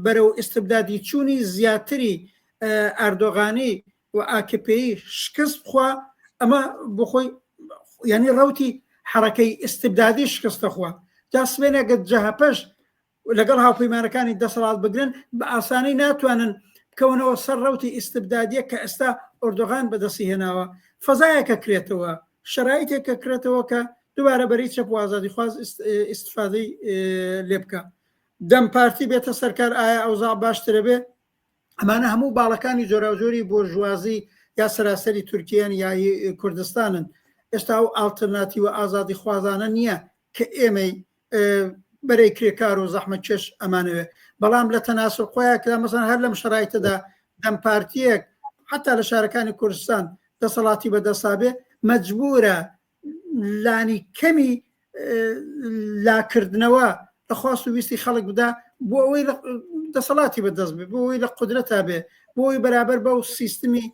[SPEAKER 2] بەرەو ئستبدادی چوونی زیاتری ئەردۆغانی و ئاکپی شکست بخوا ئەمە بۆ خۆی یعنی ڕەوتی حرەکەی ئستبدادی شکستەخوا جا سبێنێ گەر جەهەپەش لەگەڵ هاوپەیمانەکانی دەسەڵات بگرن بە ئاسانی ناتوانن بکەونەوە سەر ڕەوتی ئیستبدادیە کە ئێستا ئۆردۆغان بەدەستی هێناوە فەزایەکە کرێتەوە شەرایتێکە کرێتەوە کە دووبارە بەری چەپ و ئازادیخواز ئیستفادەی لێ بکە دەم پارتی بێتە سەرکار ئایا ئەوزاع باشترە بێ ئەمانە هەموو باڵەکانی جۆراوجۆری بۆرژوازی یا سەراسەری تورکیەن یا کوردستانن ئێستا ئەو ئاڵترناتیوە ئازادیخوازانە نییە کە ئێمەی بەرەی کرێکار و زەحمەتکێش ئەمانەوێ بەڵام لە تەناسب خۆیان کرا مەسەن هەر لەم شەرایتەدا دەم پارتیەک حتا لە شارەکانی کوردستان دەسەڵاتی بەدەسابێ مەجبورە لانی کەمی لاکردنەوە لە خواست و ویستی خەڵک بدا بۆ ئەوەی دەسەڵاتی بەدەست بێ بۆ ئەوەی لە قودرەتا بێ بۆ ئەوەی بەرابەر بەو سیستمی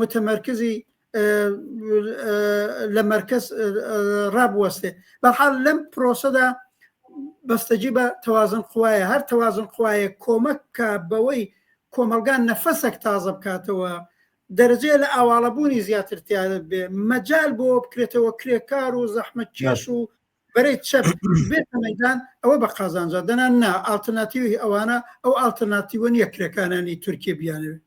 [SPEAKER 2] متەمەرکزی لە مەرکز ڕابوەستێ بەرحاڵ لەم پرۆسەدا بەستەجی بە تەوازن قوایە هەر تەوازن قوایە کۆمەک کە بەوەی کۆمەلگان نەفەسێک تازە بکاتەوە دەرەجەیە لە ئاواڵەبوونی زیاتر تیا بێ مەجال بۆ بکرێتەوە کرێکار و زەحمەتکێش و بەرەی چەپ بێتە مەیدان ئەوە بە قازانجە دەنا نا ئاڵترناتیوی ئەوانە ئەو ئاڵترناتیوە نییە کرێکارانی تورکیە بیانەوێت.